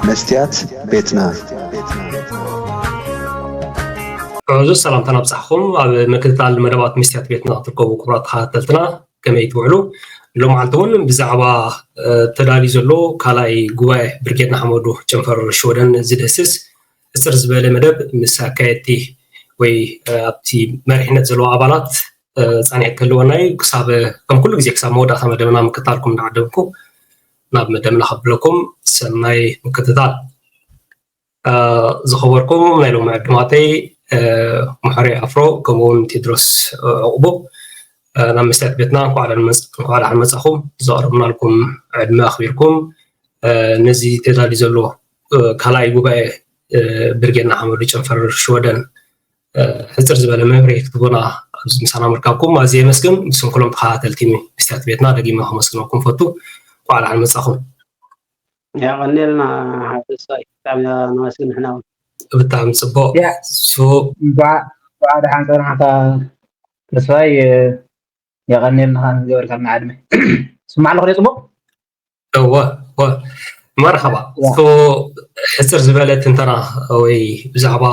መስትያት ቤትና። ዕዙዝ ሰላምታና ኣብጻሕኹም። ኣብ ምክትታል መደባት መስትያት ቤትና ክትርከቡ ክቡራት ተኸታተልትና፣ ከመይ ትውዕሉ? ሎማዓልቲ እውን ብዛዕባ ተዳልዩ ዘሎ ካልኣይ ጉባኤ ብርጌድ ንሓመዱ ጨንፈር ሽወደን ዝድህስስ ሕጽር ዝበለ መደብ ምስ ኣካየድቲ ወይ ኣብቲ መሪሕነት ዘለዎ ኣባላት ጻኒሕ ክህልወና እዩ። ክሳብ ከም ኩሉ ግዜ ክሳብ መወዳእታ መደብና ምክታልኩም እንዳዓደምኩ ናብ መደብና ከብለኩም ሰናይ ምክትታል። ዝኸበርኩም ናይ ሎሚ ዕዱማተይ ሙሐሪ ኣፍሮ ከምኡውን ቴድሮስ ዕቑቡ ናብ መስትያት ቤትና እንኳዕ ደሓን መጻኹም። ዘቕረብናልኩም ዕድመ ኣኽቢርኩም ነዚ ተዳልዩ ዘሎ ካልኣይ ጉባኤ ብርጌድ ንሓመዱ ጨንፈር ሽወደን ሕጽር ዝበለ መብርሂ ክትቦና ኣብዚ ምሳና ምርካብኩም ኣዝየ የመስግን። ንስም ኩሎም ተኸታተልቲ መስትያት ቤትና ደጊመ ከመስግነኩም ፈቱ። እንኳዕ ደሓን መጻኹም። የቐንየልና ተስፋይ፣ ብጣዕሚ ነመስግን ንሕና እውን። ብጣዕሚ ጽቡቅ። እንኳዕ ደሓን ጸናሕካ ተስፋይ፣ የቐንየልና ዝገበርካልና ዕድመ። ስማዕ ኣለኹ ጽቡቅ? እወ እወ። መርሓባ። ሕጽር ዝበለ ትንተና ወይ ብዛዕባ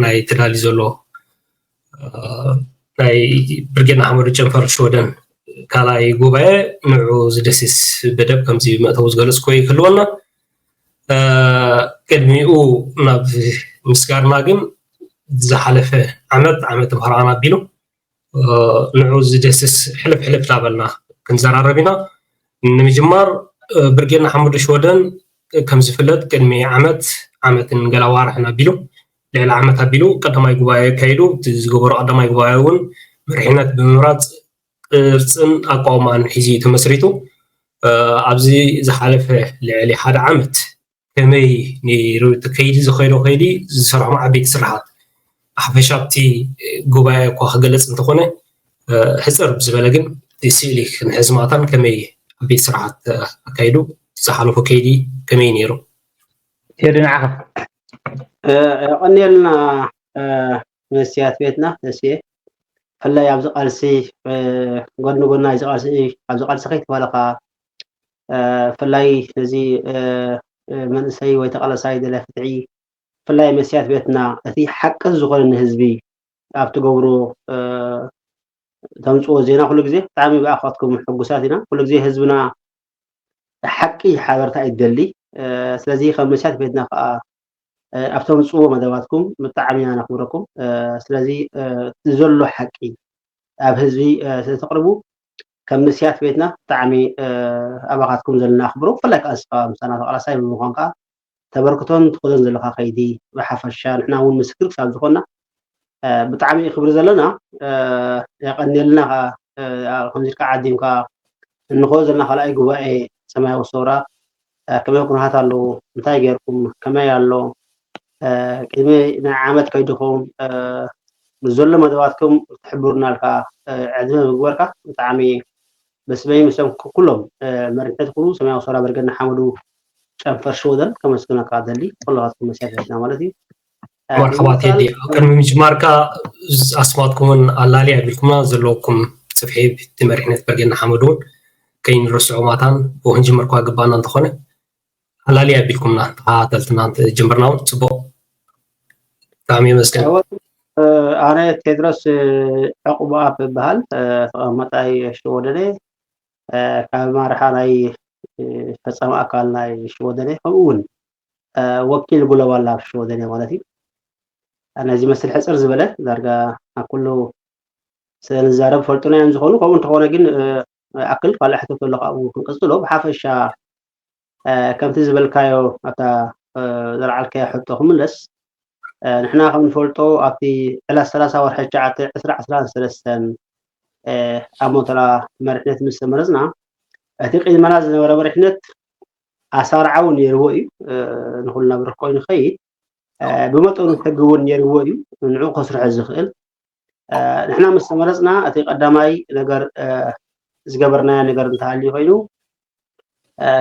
ናይ ተዳልዩ ዘሎ ናይ ብርጌድ ንሓመዱ ጨንፈር ሽወደን ካልኣይ ጉባኤ ንዑ ዝደስስ መደብ ከምዚ መእተዊ ዝገለጽኩዎ ይህልወና። ቅድሚኡ ናብ ምስጋርና ግን ዝሓለፈ ዓመት ዓመት ምህራና ኣቢሉ ንዑ ዝደስስ ሕልፍ ሕልፍ ዳበልና ክንዘራረብ ኢና። ንምጅማር ብርጌድ ንሓመዱ ሽወደን ከም ዝፍለጥ ቅድሚ ዓመት ዓመትን ገላ ዋርሕን ኣቢሉ ልዕሊ ዓመት ኣቢሉ ቀዳማይ ጉባኤ ኣካይዱ። እቲ ዝገበሮ ቀዳማይ ጉባኤ እውን መሪሕነት ብምምራፅ ቅርፅን ኣቋውማን ሒዙ እዩ ተመስሪቱ። ኣብዚ ዝሓለፈ ልዕሊ ሓደ ዓመት ከመይ ነይሩ እቲ ከይዲ ዝኸይዶ ከይዲ ዝሰርሖም ዓበይቲ ስራሓት ብሓፈሻ ኣብቲ ጉባኤ እኳ ክገለፅ እንተኾነ ሕፅር ብዝበለ ግን እቲ ስእሊ ክንሕዝ ማእታን ከመይ ዓበይቲ ስራሓት ኣካይዱ ዝሓለፎ ከይዲ ከመይ ነይሩ? ቴዲ ንዓኻ። የቐንየልና መስትያት ቤትና ተስየ ብፍላይ ኣብዚ ቃልሲ ጎኒ ጎና እዚ ቃልሲ ኣብዚ ቃልሲ ከይተባለኻ ብፍላይ እዚ መንእሰይ ወይ ተቃላሳይ ደላይ ፍትሒ ብፍላይ መስትያት ቤትና እቲ ሓቂ ዝኾነ ንህዝቢ ኣብ ትገብሮ ተምፅዎ ዜና ኩሉ ግዜ ብጣዕሚ ብኣኻትኩም ሕጉሳት ኢና። ኩሉ ግዜ ህዝብና ሓቂ ሓበርታ እዩ ደሊ። ስለዚ ከም መስትያት ቤትና ከዓ ኣብ ተምፅዎ መደባትኩም ብጣዕሚ ኢና ነኽብረኩም። ስለዚ ዘሎ ሓቂ ኣብ ህዝቢ ስለተቕርቡ ከም መስትያት ቤትና ብጣዕሚ ኣባኻትኩም ዘለና ኣኽብሮ ብፍላይ ከዓ ንስኻ ምሳና ተቃላሳይ ብምዃንካ ተበርክቶን ትኸዶን ዘለኻ ከይዲ ብሓፈሻ ንሕና እውን ምስክር ክሳብ ዝኾንና ብጣዕሚ እዩ ክብሪ ዘለና። የቐንየልና ከዓ ከምዚ ኢልካ ዓዲምካ እንኾ ዘለና ካልኣይ ጉባኤ ሰማያዊ ሰውራ ከመይ ኩነታት ኣለዉ? እንታይ ጌርኩም? ከመይ ኣሎ? ቅድሚ ናይ ዓመት ከይድኹም ዘሎ መደባትኩም ክትሕብሩና ኢልካ ዕድመ ምግበርካ ብጣዕሚ በስመይ ምስቶም ኩሎም መሪሕነት ኩሉ ሰማያዊ ሰውራ በርገና ሓመዱ ጨንፈር ሽወደን ከመስግነካ ደሊ ኩለኻትኩም መሲያትና ማለት እዩ። መርሓባ ቴዲ፣ ኣብ ቅድሚ ምጅማርካ ኣስማትኩምን ኣላሊ ኣቢልኩምና ዘለውኩም ጽፍሒ እቲ መሪሕነት በርጌና ሓመድ እውን ከይንርስዖ ማታን ብክንጅምር እኳ ግባና እንተኾነ ኣላሊ ኣቢልኩምና ተኸታተልትና ጀምርና እውን ጽቡቕ። ብጣዕሚ የመስግን። ኣነ ቴድሮስ ዕቁብ ኣፕ እበሃል። ተቐማጣይ ሽወደን እየ። ካብ ኣመራርሓ ናይ ፈጻሚ ኣካል ናይ ሽወደን እየ። ከምኡ እውን ወኪል ግሎባል ላብ ሽወደን እየ ማለት እዩ። ነዚ መስል ሕፅር ዝበለ ዳርጋ ኣብ ኩሉ ስለንዛረብ ፈልጡና እዮም ዝኾኑ። ከምኡ እንተኾነ ግን ኣክል ካልእ ሕቶ ተሎ ካብኡ ክንቅፅሎ ብሓፈሻ ከምቲ ዝበልካዮ ኣብታ ዘልዓልካዮ ሕቶ ክምለስ ንሕና ከም ንፈልጦ ኣብቲ ዕለት ሰላሳ ወርሒ ትሽዓተ ዕስራ ዕስራን ሰለስተን ኣብ ሞተራ መሪሕነት ምስ ተመረፅና እቲ ቅድመና ዝነበረ መሪሕነት ኣሳርዓዊ ነይርዎ እዩ። ንኩልና ብርክ ኮይኑ ይኸይድ ብመጠኑ ሕጊ እውን ነይርዎ እዩ ንዕኡ ከስርሖ ዝኽእል ንሕና ምስ ተመረፅና እቲ ቀዳማይ ነገር ዝገበርናዮ ነገር እንተሃልዩ ኮይኑ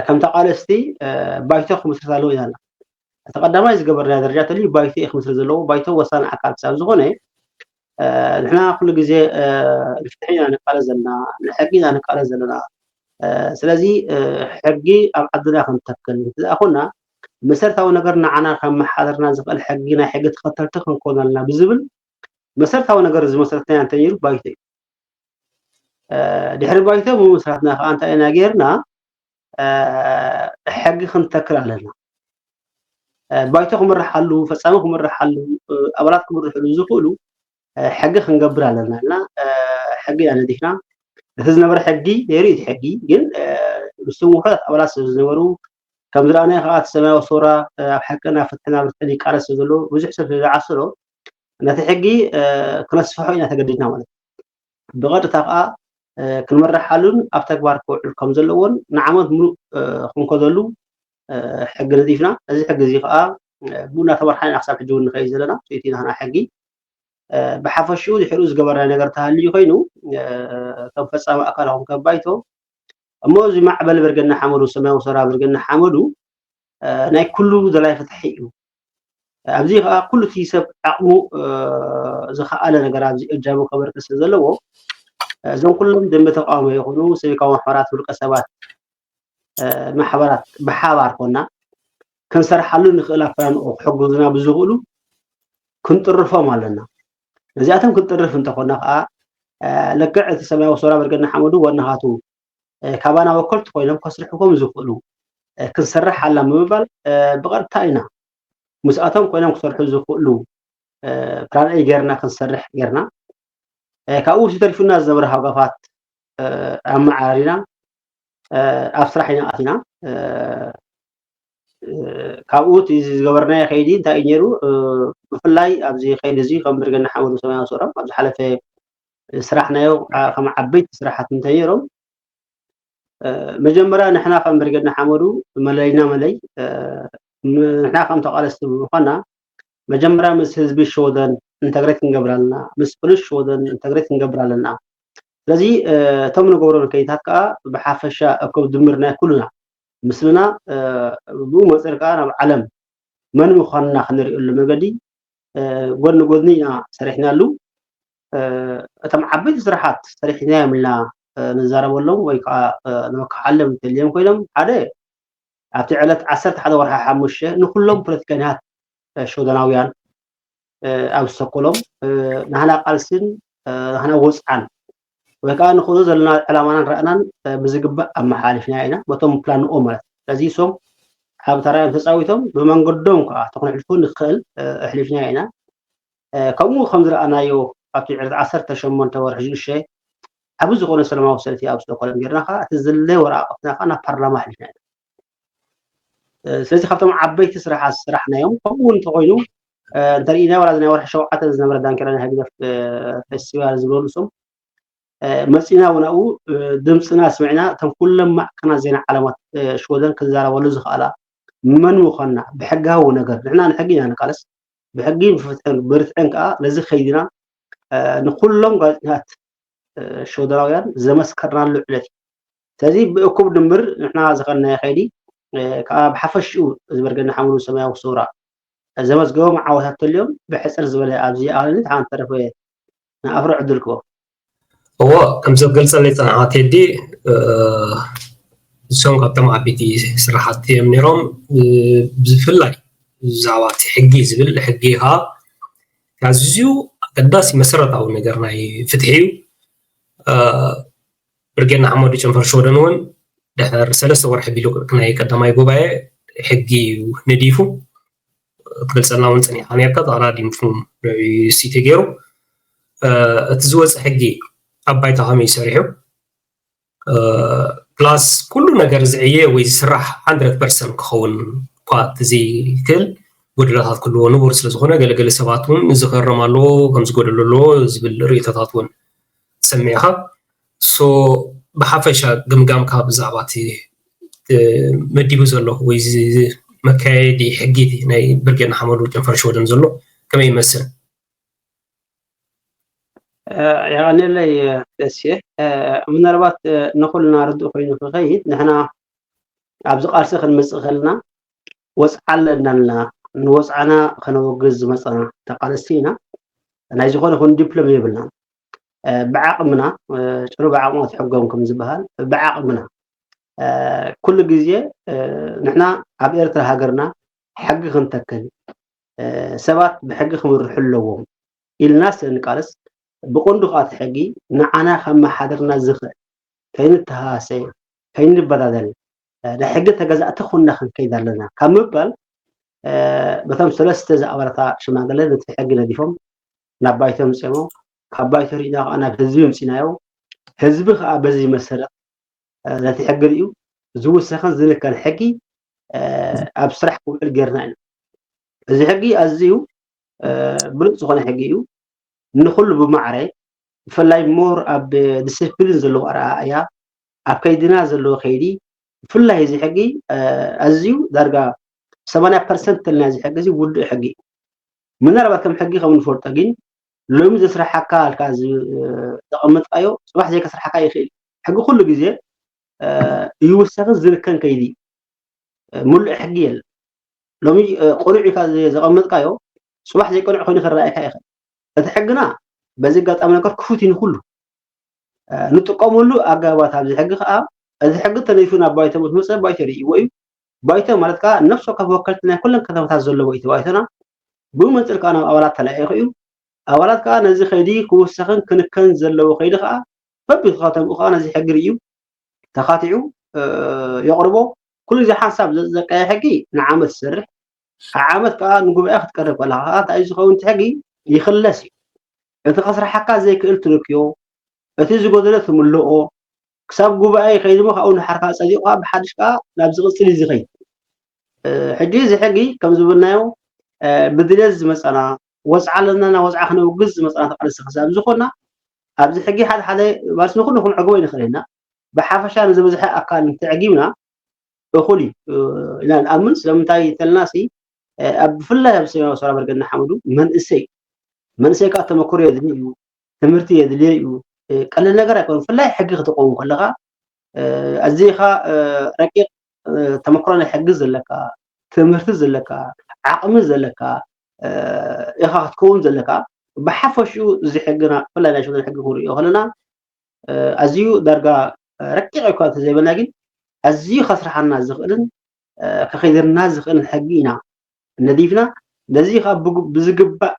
ከም ተቓለስቲ ባይቶ ክምስርት ኣለዎ ኢና። እቲ ቀዳማይ ዝገበርናዮ ደረጃ ተልዩ ባይቶ እዩ ክምስርት ዘለዎ። ባይቶ ወሳኒ ኣካል ክሳብ ዝኾነ ንሕና ኩሉ ግዜ ንፍትሒ ኢና ንቃለስ ዘለና፣ ንሕጊ ኢና ንቃለስ ዘለና። ስለዚ ሕጊ ኣብ ዓድና ክንተክል እንተደኣ ኮና መሰረታዊ ነገር ንዓና ከመሓደርና ዝኽእል ሕጊ፣ ናይ ሕጊ ተኸተልቲ ክንኮን ኣለና ብዝብል መሰረታዊ ነገር ዝመሰረትና እንተነይሩ ባይቶ እዩ። ድሕሪ ባይቶ ምምስራትና ከዓ እንታይ ኢና ጌርና? ሕጊ ክንተክል ኣለና። ባይቶ ክምርሓሉ፣ ፈፃሚ ክምርሓሉ፣ ኣባላት ክምርሕሉ ዝኽእሉ ሕጊ ክንገብር ኣለና እና ሕጊ ኢና ነዲፍና። እቲ ዝነበረ ሕጊ ነይሩ እቲ ሕጊ ግን ምስቶም ውሑዳት ኣባላት ስለ ዝነበሩ ከም ዝረኣናዮ ከዓ እቲ ሰማያዊ ሰውራ ኣብ ሓቅን ኣብ ፍትሕን ኣብ ርትዕን ይቃለስ ስለ ዘሎ ብዙሕ ሰብ ስለ ዝዓሰሎ ነቲ ሕጊ ክነስፍሖ ኢና ተገዲድና ማለት እዩ። ብቐጥታ ከዓ ክንምርሓሉን ኣብ ተግባር ክውዕል ከም ዘለዎን ንዓመት ምሉእ ክንከደሉ ሕጊ ነዲፍና። እዚ ሕጊ እዚ ከዓ ብኡ እናተመርሓና ኢና ክሳብ ሕጂ እውን ንኸይድ ዘለና። እቲ ናህና ሕጊ ብሓፈሽኡ ድሕሪኡ ዝገበርናዮ ነገር ተሃልዩ ኮይኑ ከም ፈፃሚ ኣካል ኹን ከባይቶ እሞ እዚ ማዕበል ብርገና ሓመዱ ሰማያዊ ሰራ ብርገና ሓመዱ ናይ ኩሉ ደላይ ፍትሒ እዩ። ኣብዚ ከዓ ኩሉ እቲ ሰብ ዓቕሙ ዝኸኣለ ነገር ኣብዚ እጃሙ ከበርክት ስለ ዘለዎ እዞም ኩሎም ደንበ ተቃውሞ ይኹኑ ሲቪካዊ ማሕበራት ውልቀ ሰባት ማሕበራት ብሓባር ኮና ክንሰርሓሉ ንኽእል ኣፈላልኦ ክሕግዙና ብዝኽእሉ ክንጥርፎም ኣለና። ነዚኣቶም ክንጥርፍ እንተኾና ከዓ ልክዕ እቲ ሰማያዊ ሰውራ ብርገና ሓመዱ ወናኻቱ ካባና ወከልቲ ኮይኖም ከስርሕዎም ዝኽእሉ ክንሰርሕ ኣላ ብምባል ብቐጥታ ኢና ምስኣቶም ኮይኖም ክሰርሑ ዝኽእሉ ፕላን ጌርና ክንሰርሕ ጌርና። ካብኡ ተሪፉና ዝነበረ ሃጓፋት ኣመዓራሪና ኣብ ስራሕ ኢና ኣቲና። ካብኡ እቲ ዝገበርናዮ ከይዲ እንታይ እዩ ነይሩ? ብፍላይ ኣብዚ ከይዲ እዚ ከም ብርገና ሓመዱ ሰማያዊ ሰውራ ኣብ ዝሓለፈ ስራሕናዮ ከም ዓበይቲ ስራሓት እንተነይሮም መጀመርያ ንሕና ከም ብርገድ ንሓመዱ መለይና መለይ ንሕና ከም ተቃለስቲ ብምኳና መጀመርያ ምስ ህዝቢ ሸወደን ኢንተግሬት ክንገብር ኣለና፣ ምስ ፖሊስ ሸወደን ኢንተግሬት ክንገብር ኣለና። ስለዚ እቶም ንገብሮ ከይታት ከዓ ብሓፈሻ እኩብ ድምር ናይ ኩሉና ምስልና ብኡ መፅር ከዓ ናብ ዓለም መን ምኳንና ክንርእየሉ መገዲ ጎድኒ ጎድኒ ኢና ሰሪሕናሉ። እቶም ዓበይቲ ስራሓት ሰሪሕናዮም ኢልና ንዛረበሎም ወይ ከዓ ንመክሓሎም እንተልዮም ኮይኖም ሓደ ኣብቲ ዕለት ዓሰርተ ሓደ ወርሒ ሓሙሽተ ንኩሎም ፖለቲከኛታት ሸወደናውያን ኣብ ዝተኮሎም ናህና ቃልስን ናህና ወፅዓን ወይ ከዓ ንኽእሎ ዘለና ዕላማናን ራእናን ብዝግባእ ኣመሓሊፍና ኢና በቶም ፕላንኦም ማለት እዩ። ስለዚ እሶም ዓቢ ተራዮም ተፃዊቶም ብመንገዶም ከዓ ተክነሕልፉ ንኽእል ኣሕሊፍና ኢና። ከምኡ ከም ዝረኣናዮ ኣብቲ ዕለት ዓሰርተ ሸሞንተ ወርሒ ሽዱሽተ ዓቢ ዝኾነ ሰላማዊ ሰልፊ ኣብ ስቶኮልም ጌርና ከዓ እቲ ዝለ ወረቃቅትና ከዓ ናብ ፓርላማ ኣሕሊፍና ኢና። ስለዚ ካብቶም ዓበይቲ ስራሓት ዝስራሕናዮም ከምኡ እውን እንተኮይኑ እንተሪኢና ዋላ ናይ ወርሒ ሸውዓተ ዝነበረ ዳንኬራ ናይ ህግደፍ ፌስቲቫል ዝብለሉ እሶም መፂና እውን ኣብኡ ድምፅና ኣስሚዕና እተን ኩለን ማዕከናት ዜና ዓለማት ሽወደን ክዛረበሉ ዝኽኣላ መን ምዃንና ብሕጋዊ ነገር ንሕና ንሕጊ ኢና ንቃለስ ብሕጊ ብፍትሕን ብርትዕን ከዓ ነዚ ከይድና ንኩሎም ጋዜጠኛታት ሽወደናውያን ዘመስከርናሉ ዕለት እዩ። ስለዚ ብእኩብ ድምር ንሕና ዝኸድናዮ ከይዲ ከዓ ብሓፈሽኡ እዚ በርገና ሓመዱ ሰማያዊ ሰውራ ዘመዝገቦም ዓወታት ተልዮም ብሕፅር ዝበለ ኣብዚ ኣኽልኒት ሓንቲ ተረፈ ንኣፍሮ ዕድል ክቦ። እዎ ከምዚ ገልፀለይ ፀናዓ ቴዲ እሶም ካብቶም ዓበይቲ ስራሓት እዮም ነይሮም። ብፍላይ ብዛዕባ እቲ ሕጊ ዝብል ሕጊ ከዓ ኣዝዩ ኣገዳሲ መሰረታዊ ነገር ናይ ፍትሒ እዩ። ብርጌድ ንሓመዱ ጨንፈር ሽወደን እውን ድሕር ሰለስተ ወርሒ ቢሉ ናይ ቀዳማይ ጉባኤ ሕጊ እዩ ነዲፉ ክትገልፀልና እውን ፀኒሕካ ነርካ ተቐዳዲምኩም ንዕኡ ስቲ ተገይሩ እቲ ዝወፀ ሕጊ ኣብ ባይታ ከመይ ሰሪሑ ፕላስ ኩሉ ነገር ዝዕየ ወይ ዝስራሕ ሓንድረት ፐርሰንት ክኸውን እኳ ተዘይክእል ጎደሎታት ክህልዎ ንቡር ስለዝኾነ ገለገለ ሰባት እውን እዚ ክእረም ኣለዎ ከም ዝጎደሎ ኣለዎ ዝብል ርእቶታት እውን ትሰምዕ ኢኻ። ሶ ብሓፈሻ ግምጋምካ ብዛዕባ እቲ መዲቡ ዘሎ ወይ መካየዲ ሕጊ ናይ ብርጌድ ንሓመዱ ጨንፈር ሽወደን ዘሎ ከመይ ይመስል? የቐንየለይ ደሴ። ምናልባት ንኹልና ርዱእ ኮይኑ ክኸይድ ንሕና ኣብዚ ቃልሲ ክንመፅእ ከለና ወፅዓ ኣለና ንወፅዓና ከነወግዝ ዝመፀና ተቃለስቲ ኢና። ናይ ዝኾነ ይኹን ዲፕሎም የብልናን። ብዓቕምና ጭሩ ብዓቕሙ ትሕጎም ከም ዝበሃል ብዓቕምና ኩሉ ግዜ ንሕና ኣብ ኤርትራ ሃገርና ሕጊ ክንተክል፣ ሰባት ብሕጊ ክምርሑ ኣለዎም ኢልና ስለ ንቃለስ፣ ብቐንዱ ከዓ እቲ ሕጊ ንዓና ከመሓድርና ዝኽእል፣ ከይንተሃሰ፣ ከይንበዳደል፣ ናይ ሕጊ ተገዛእቲ ኩና ክንከይድ ኣለና ካብ ምባል፣ በቶም ሰለስተ ዝኣበረታ ሽማግለ ነቲ ሕጊ ነዲፎም ናብ ባይቶ ኣምፅኦሞ። ካብ ባይቶ ርኢና ከዓ ናብ ህዝቢ ኣምፂናዮ። ህዝቢ ከዓ በዚ መሰረት ነቲ ሕጊ ርእዩ ዝውሰኸን ዝንከን ሕጊ ኣብ ስራሕ ክውዕል ጌርና ኢና። እዚ ሕጊ ኣዝዩ ብሉፅ ዝኾነ ሕጊ እዩ። ንኹሉ ብማዕረ፣ ብፍላይ ሞር ኣብ ዲስፕሊን ዘለዎ ኣረኣእያ፣ ኣብ ከይድና ዘለዎ ከይዲ፣ ብፍላይ እዚ ሕጊ ኣዝዩ ዳርጋ ሰማንያ ፐርሰንት ተልና እዚ ሕጊ እዚ ውዱእ ሕጊ እዩ። ምናልባት ከም ሕጊ ከም ንፈልጦ ግን ሎሚ ዘስርሓካ ኣልካ ዘቐመጥካዮ ፅባሕ ዘይከስርሓካ ይኽእል። ሕጊ ኩሉ ግዜ ይውሰኽን ዝንከን ከይዲ እዩ። ሙሉእ ሕጊ የለን። ሎሚ ቅኑዕ ኢልካ ዘቐመጥካዮ ፅባሕ ዘይቅኑዕ ኮይኑ ክረኣየካ ይኽእል። እቲ ሕግና በዚ ኣጋጣሚ ነገር ክፉት እዩ ንኩሉ። ንጥቀመሉ ኣገባባት ኣብዚ ሕጊ ከዓ፣ እዚ ሕጊ ተነዲፉ ናብ ባይቶ ምስ መፀ ባይቶ ርእይዎ እዩ። ባይቶ ማለት ከዓ ነፍሲ ወከፍ ወከልቲ ናይ ኩለን ከተማታት ዘለዎ እዩ። እቲ ባይቶና ብኡ መንፅር ከዓ ናብ ኣባላት ተላኢኹ እዩ። ኣባላት ከዓ ነዚ ከይዲ ክውሰኽን ክንከን ዘለዎ ከይዲ ከዓ በቢ ከተምኡ ከዓ ነዚ ሕጊ ርእዩ ተኻቲዑ የቕርቦ። ኩሉ ግዜ ሓንሳብ ዘቀየ ሕጊ ንዓመት ዝሰርሕ፣ ዓመት ከዓ ንጉባኤ ክትቀርብ ከለካ ከዓ እንታይ እዩ ዝኸውን? እቲ ሕጊ ይኽለስ እዩ። እቲ ከስርሓካ ዘይክእል ትንክዮ፣ እቲ ዝጎደለ ትምልኦ፣ ክሳብ ጉባኤ ይኸይድ እሞ ካብኡ ንሓርካ ጸዲቑ ከዓ ብሓድሽ ከዓ ናብ ዝቕጽል እዩ ዝኸይድ። ሕጂ እዚ ሕጊ ከም ዝብልናዮ ብድሌት ዝመጸና ወፅዓ ኣለና፣ ናብ ወፅዓ ክነውግዝ ዝመፀና ተቃለስቲ ክሳብ ዝኾንና ኣብዚ ሕጊ ሓደ ሓደ ማለት ንኩሉ ክንዕግቦ ይንኽእል ኢና። ብሓፈሻ ንዝበዝሐ ኣካል እንተዕጊብና እኹል እዩ ኢና ንኣምን። ስለምንታይ ተልና ሲ ኣብ ብፍላይ ኣብ ሰሜናዊ ሰራ በርገና ሓመዱ መንእሰይ መንእሰይ ከዓ ተመክሮ የድልዮ እዩ፣ ትምህርቲ የድልዮ እዩ። ቀለል ነገር ኣይኮን። ብፍላይ ሕጊ ክትቆም ከለካ ኣዚኻ ረቂቕ ተመክሮ ናይ ሕጊ ዘለካ፣ ትምህርቲ ዘለካ፣ ዓቕሚ ዘለካ ኢኻ ክትከውን ዘለካ። ብሓፈሽኡ እዚ ሕግና ብፍላይ ናይ ሽወደን ሕጊ ክንሪኦ ከለና ኣዝዩ ዳርጋ ረቂቕ እኳ እንተዘይበልና ግን ኣዝዩ ከስርሓና ዝኽእልን ከኸይደልና ዝኽእልን ሕጊ ኢና ነዲፍና። ነዚ ከዓ ብዝግባእ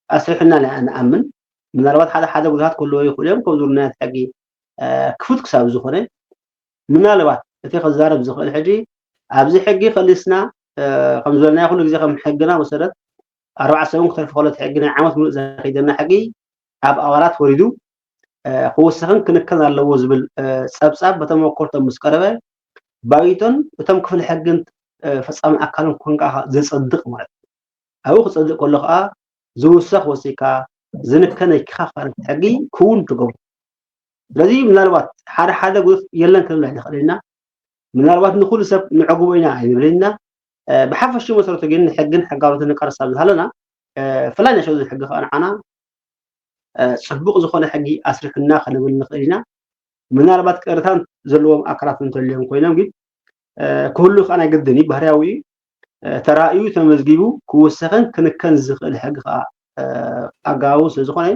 ኣስሪሑና ንኣምን። ምናልባት ሓደ ሓደ ጉድኣት ክህልዎ ይኽእሉ እዮም ከም ዝብሉ ናይ ሕጊ ክፉት ክሳብ ዝኾነ ምናልባት እቲ ክዛረብ ዝኽእል ሕጂ ኣብዚ ሕጊ ከሊስና ከም ዝበልናዮ ኩሉ ግዜ ከም ሕግና መሰረት ኣርባዕተ ሰሙን ክተርፍ ከሎ እቲ ሕጊ ናይ ዓመት ምሉእ ዘኸይደና ሕጊ ኣብ ኣባላት ወሪዱ ክውሰኽን ክንከን ኣለዎ ዝብል ፀብፃብ በተመኮርቶም ምስ ቀረበ ባይቶን እቶም ክፍሊ ሕግን ፈፃሚ ኣካልን ኮንካ ዘፀድቕ ማለት እዩ። ኣብኡ ክፀድቕ ከሎ ከዓ ዝውሰኽ ወሲካ ዝንከን ኣይክኻኸርን ሕጊ ክውን ትገብሩ። ስለዚ ምናልባት ሓደ ሓደ ጉድፍ የለን ክንብል ኣይንኽእል ኢና። ምናልባት ንኩሉ ሰብ ንዕግቦ ኢና ኣይንብል ኢና። ብሓፈሽኡ መሰረቱ ግን ሕግን ሕጋውነትን ንቃለስ ኣብ ዝሃለና ብፍላይ ናይ ሸውዘን ሕጊ ከዓ ንዓና ፅቡቕ ዝኾነ ሕጊ ኣስሪሑና ክንብል ንኽእል ኢና። ምናልባት ቅርታን ዘለዎም ኣካላት እንተልዮም ኮይኖም ግን ክህሉ ከዓ ናይ ግድን እዩ፣ ባህርያዊ እዩ። ተራእዩ ተመዝጊቡ ክውሰኽን ክንከን ዝኽእል ሕጊ ከዓ ኣገባቡ ስለዝኾነ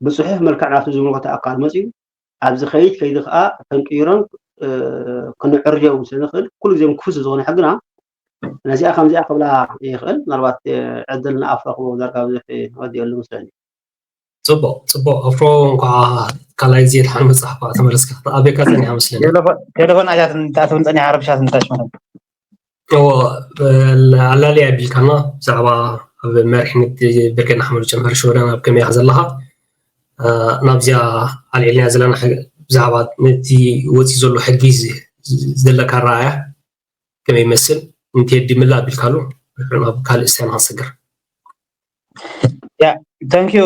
ብፅሑፍ መልክዕ ናብቲ ዝምልከቶ ኣካል መፅዩ ኣብዚ ከይድ ከይዲ ከዓ ክንቅይሮን ክንዕርዮን ስለንኽእል ኩሉ ግዜ ክፉት ዝኾነ ሕግና ነዚኣ ከምዚኣ ክብላ ይኽእል። ምናልባት ዕድል ንኣፍረኽቦ ዳርጋ ብዙሕ ወዲኦሉ መስለኒ። ፅቡቅ ፅቡቅ ኣፍሮ እንኳዓ ካልኣይ ግዜ ድሓን መፅእኻ ተመለስካ ኣበካ ፀኒሓ መስለኒ። ቴሌፎን ኣይታትን ታትን ፀኒሓ ረብሻት እንታይ ሽመን እዎ ኣላልያ ቢልካና ብዛዕባ ኣብ መሪሕነት ብርጌድ ንሓመዱ ጨንፈር ሽወደን ኣብ ከመይ ኢኻ ዘለኻ ናብዚኣ ኣልዒልናያ ዘለና ብዛዕባ ነቲ ወፂ ዘሎ ሕጊ ዘለካ ረኣያ ከመይ ይመስል እንተየዲምላ ኣቢልካሉ ናብ ካልእ እስያ ንኸንሰግር ያ ተንኪዩ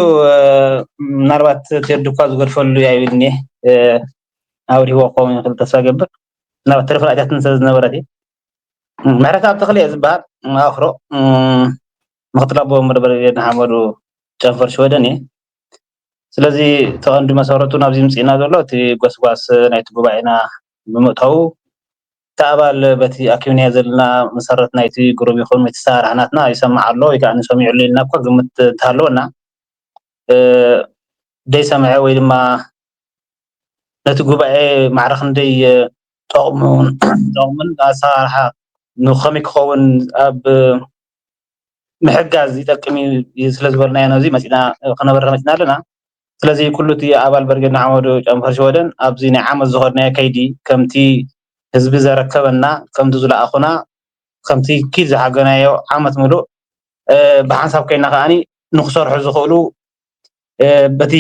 ምናልባት ቴዲ እኳ ዝገድፈሉ ያዩኒ ኣብሪህዎ ክኸውን ይኽእል ተስፋ ገብር ናብ ተረፈ ኣይታትን ዝነበረት ምሕረት ኣብ ተኽሊ እየ ዝበሃል ኣፍሮ ምክትል ኣቦ ወንበር በረድ ንሓመዱ ጨንፈር ሽወደን እየ ስለዚ ተቐንዲ መሰረቱ ናብዚ ምፅእና ዘሎ እቲ ጎስጓስ ናይቲ ጉባኤና ብምእታዉ እቲ ኣባል በቲ ኣኪብናዮ ዘለና መሰረት ናይቲ ግሩብ ይኹን እቲ ሰራሕናትና ይሰማዕ ኣሎ ወይ ከዓ ንሰሚዑ ኣሎ ኢልና እኳ ግምት እንተሃለወና ደይሰምዐ ወይ ድማ ነቲ ጉባኤ ማዕረ ክንደይ ጠቕሙን ኣሰራርሓ ንኸመይ ክኸውን ኣብ ምሕጋዝ ይጠቅም እዩ ስለ ዝበልናዮ ነዚ መፂና ክነበረ መፂና ኣለና። ስለዚ ኩሉ እቲ ኣባል በርጌድ ንሓመዱ ጨንፈር ሽወደን ኣብዚ ናይ ዓመት ዝኸድናዮ ከይዲ ከምቲ ህዝቢ ዘረከበና ከምቲ ዝለኣኹና ከምቲ ኪድ ዝሓገናዮ ዓመት ምሉእ ብሓንሳብ ኮይና ከዓኒ ንክሰርሑ ዝኽእሉ በቲ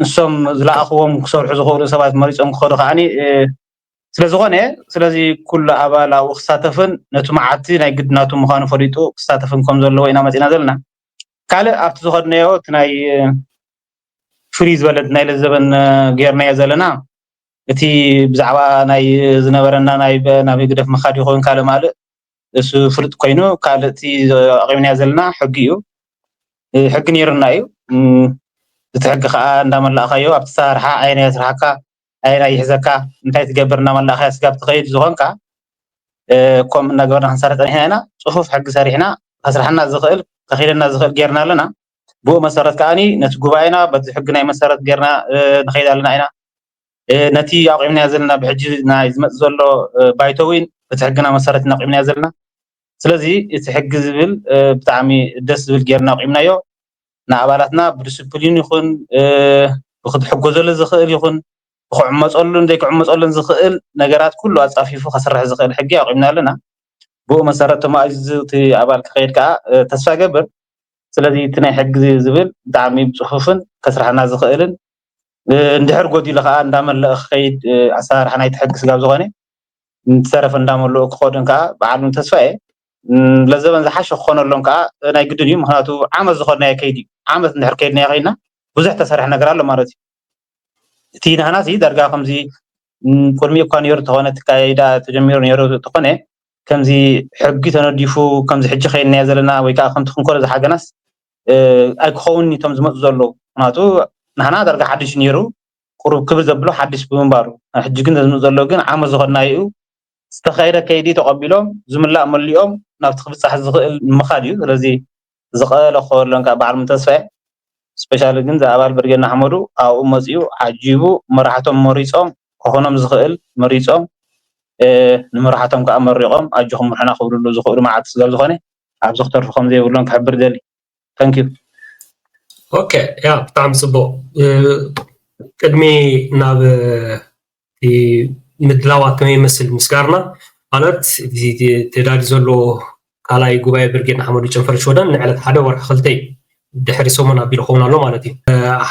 ንሶም ዝለኣኽዎም ክሰርሑ ዝኽእሉ ሰባት መሪፆም ክኸዱ ከዓኒ ስለዝኾነ ስለዚ ኩሉ ኣባል ኣብኡ ክሳተፍን ነቲ መዓልቲ ናይ ግድናቱ ምዃኑ ፈሊጡ ክሳተፍን ከም ዘለዎ ኢና መፂና ዘለና። ካልእ ኣብቲ ዝኸድናዮ እቲ ናይ ፍሉይ ዝበለ ናይ ለዘበን ጌርናዮ ዘለና እቲ ብዛዕባ ናይ ዝነበረና ናይ ናብ ህግደፍ ምኻድ ይኸውን ካልእ ማልእ እሱ ፍሉጥ ኮይኑ ካልእ እቲ ኣቕሪብናዮ ዘለና ሕጊ እዩ። ሕጊ ነይሩና እዩ። እቲ ሕጊ ከዓ እንዳመላእካዮ ኣብቲ ሰራርሓ ኣየናይ ስራሕካ ኣየናይ ይሕዘካ እንታይ ትገብር እናመላእካዮ ስጋብ ትኸይድ ዝኾንካ ከምኡ እናገበርና ክንሰርሕ ፀኒሕና ኢና። ፅፉፍ ሕጊ ሰሪሕና ከስርሐና ዝኽእል ከኺደና ዝኽእል ጌርና ኣለና። ብኡ መሰረት ከዓኒ ነቲ ጉባኤና በቲ ሕጊ ናይ መሰረት ጌርና ንኸይድ ኣለና ኢና። ነቲ ኣቑምናዮ ዘለና ብሕጂ ናይ ዝመፅ ዘሎ ባይቶ እውን በቲ ሕግና መሰረት ኢና ኣቑምናዮ ዘለና። ስለዚ እቲ ሕጊ ዝብል ብጣዕሚ ደስ ዝብል ጌርና ኣቑምናዮ። ንኣባላትና ብዲስፕሊን ይኹን ብክትሕጎዘሉ ዝኽእል ይኹን ብክዕመፀሉን ዘይክዕመፀሉን ዝኽእል ነገራት ኩሉ ኣፃፊፉ ከስርሕ ዝኽእል ሕጊ ኣቑምና ኣለና። ብኡ መሰረት ተማእዙ እቲ ኣባል ክኸይድ ከዓ ተስፋ ገብር። ስለዚ እቲ ናይ ሕጊ ዝብል ብጣዕሚ ብፅፉፍን ከስርሐና ዝኽእልን እንድሕር ጎዲሉ ከዓ እንዳመለእ ክኸይድ ኣሰራርሓ ናይቲ ሕጊ ስጋብ ዝኾነ ንዝተረፈ እንዳመለኡ ክኸዱን ከዓ በዓል ተስፋ እየ። ለዘበን ዝሓሸ ክኾነሎም ከዓ ናይ ግድን እዩ። ምክንያቱ ዓመት ዝኾድናዮ ከይዲ እዩ። ዓመት እንድሕር ከይድናዮ ከይድና ብዙሕ ተሰርሐ ነገር ኣሎ ማለት እዩ። እቲ ናህና ሲ ዳርጋ ከምዚ ቅድሚ እኳ ነይሩ ተኾነ እቲ ካይዳ ተጀሚሩ ነይሩ ተኾነ ከምዚ ሕጊ ተነዲፉ ከምዚ ሕጂ ከይድናዮ ዘለና ወይ ከዓ ከምቲ ክንኮሎ ዝሓገናስ ኣይክኸውን እቶም ዝመፁ ዘለዉ። ምክንያቱ ናህና ዳርጋ ሓድሽ ነይሩ ቁሩብ ክብል ዘብሎ ሓድሽ ብምንባሩ ሕጂ ግን ዘዝምፁ ዘለዉ ግን ዓመት ዝኸድናዩ ዝተኻየደ ከይዲ ተቐቢሎም ዝምላእ መሊኦም ናብቲ ክብፃሕ ዝኽእል ንምኻድ እዩ። ስለዚ ዝቐለ ክኸበሎም ከዓ በዓል ተስፋ እየ። ስፔሻሊ ግን ዝኣባል ብርጌድ ንሓመዱ ኣብኡ መፂኡ ዓጂቡ መራሕቶም መሪፆም ከኾኖም ዝኽእል መሪፆም ንመራሕቶም ከዓ መሪቖም ኣጆኹም ምርሑና ክብልሉ ዝኽእሉ መዓልቲ ስጋብ ዝኾነ ኣብዚ ክተርፉ ከም ዘይብሎም ክሕብር ደሊ። Thank you። ኦኬ ያ ብጣዕሚ ፅቡቅ። ቅድሚ ናብ ምድላዋት ከመይ ይመስል ምስጋርና ማለት ተዳሊ ዘሎ ካልኣይ ጉባኤ ብርጌድ ንሓመዱ ጨንፈር ሽወደን ንዕለት ሓደ ወርሒ ክልተ ድሕሪ ሰሙን ኣቢሉ ክኸውን ኣሎ ማለት እዩ።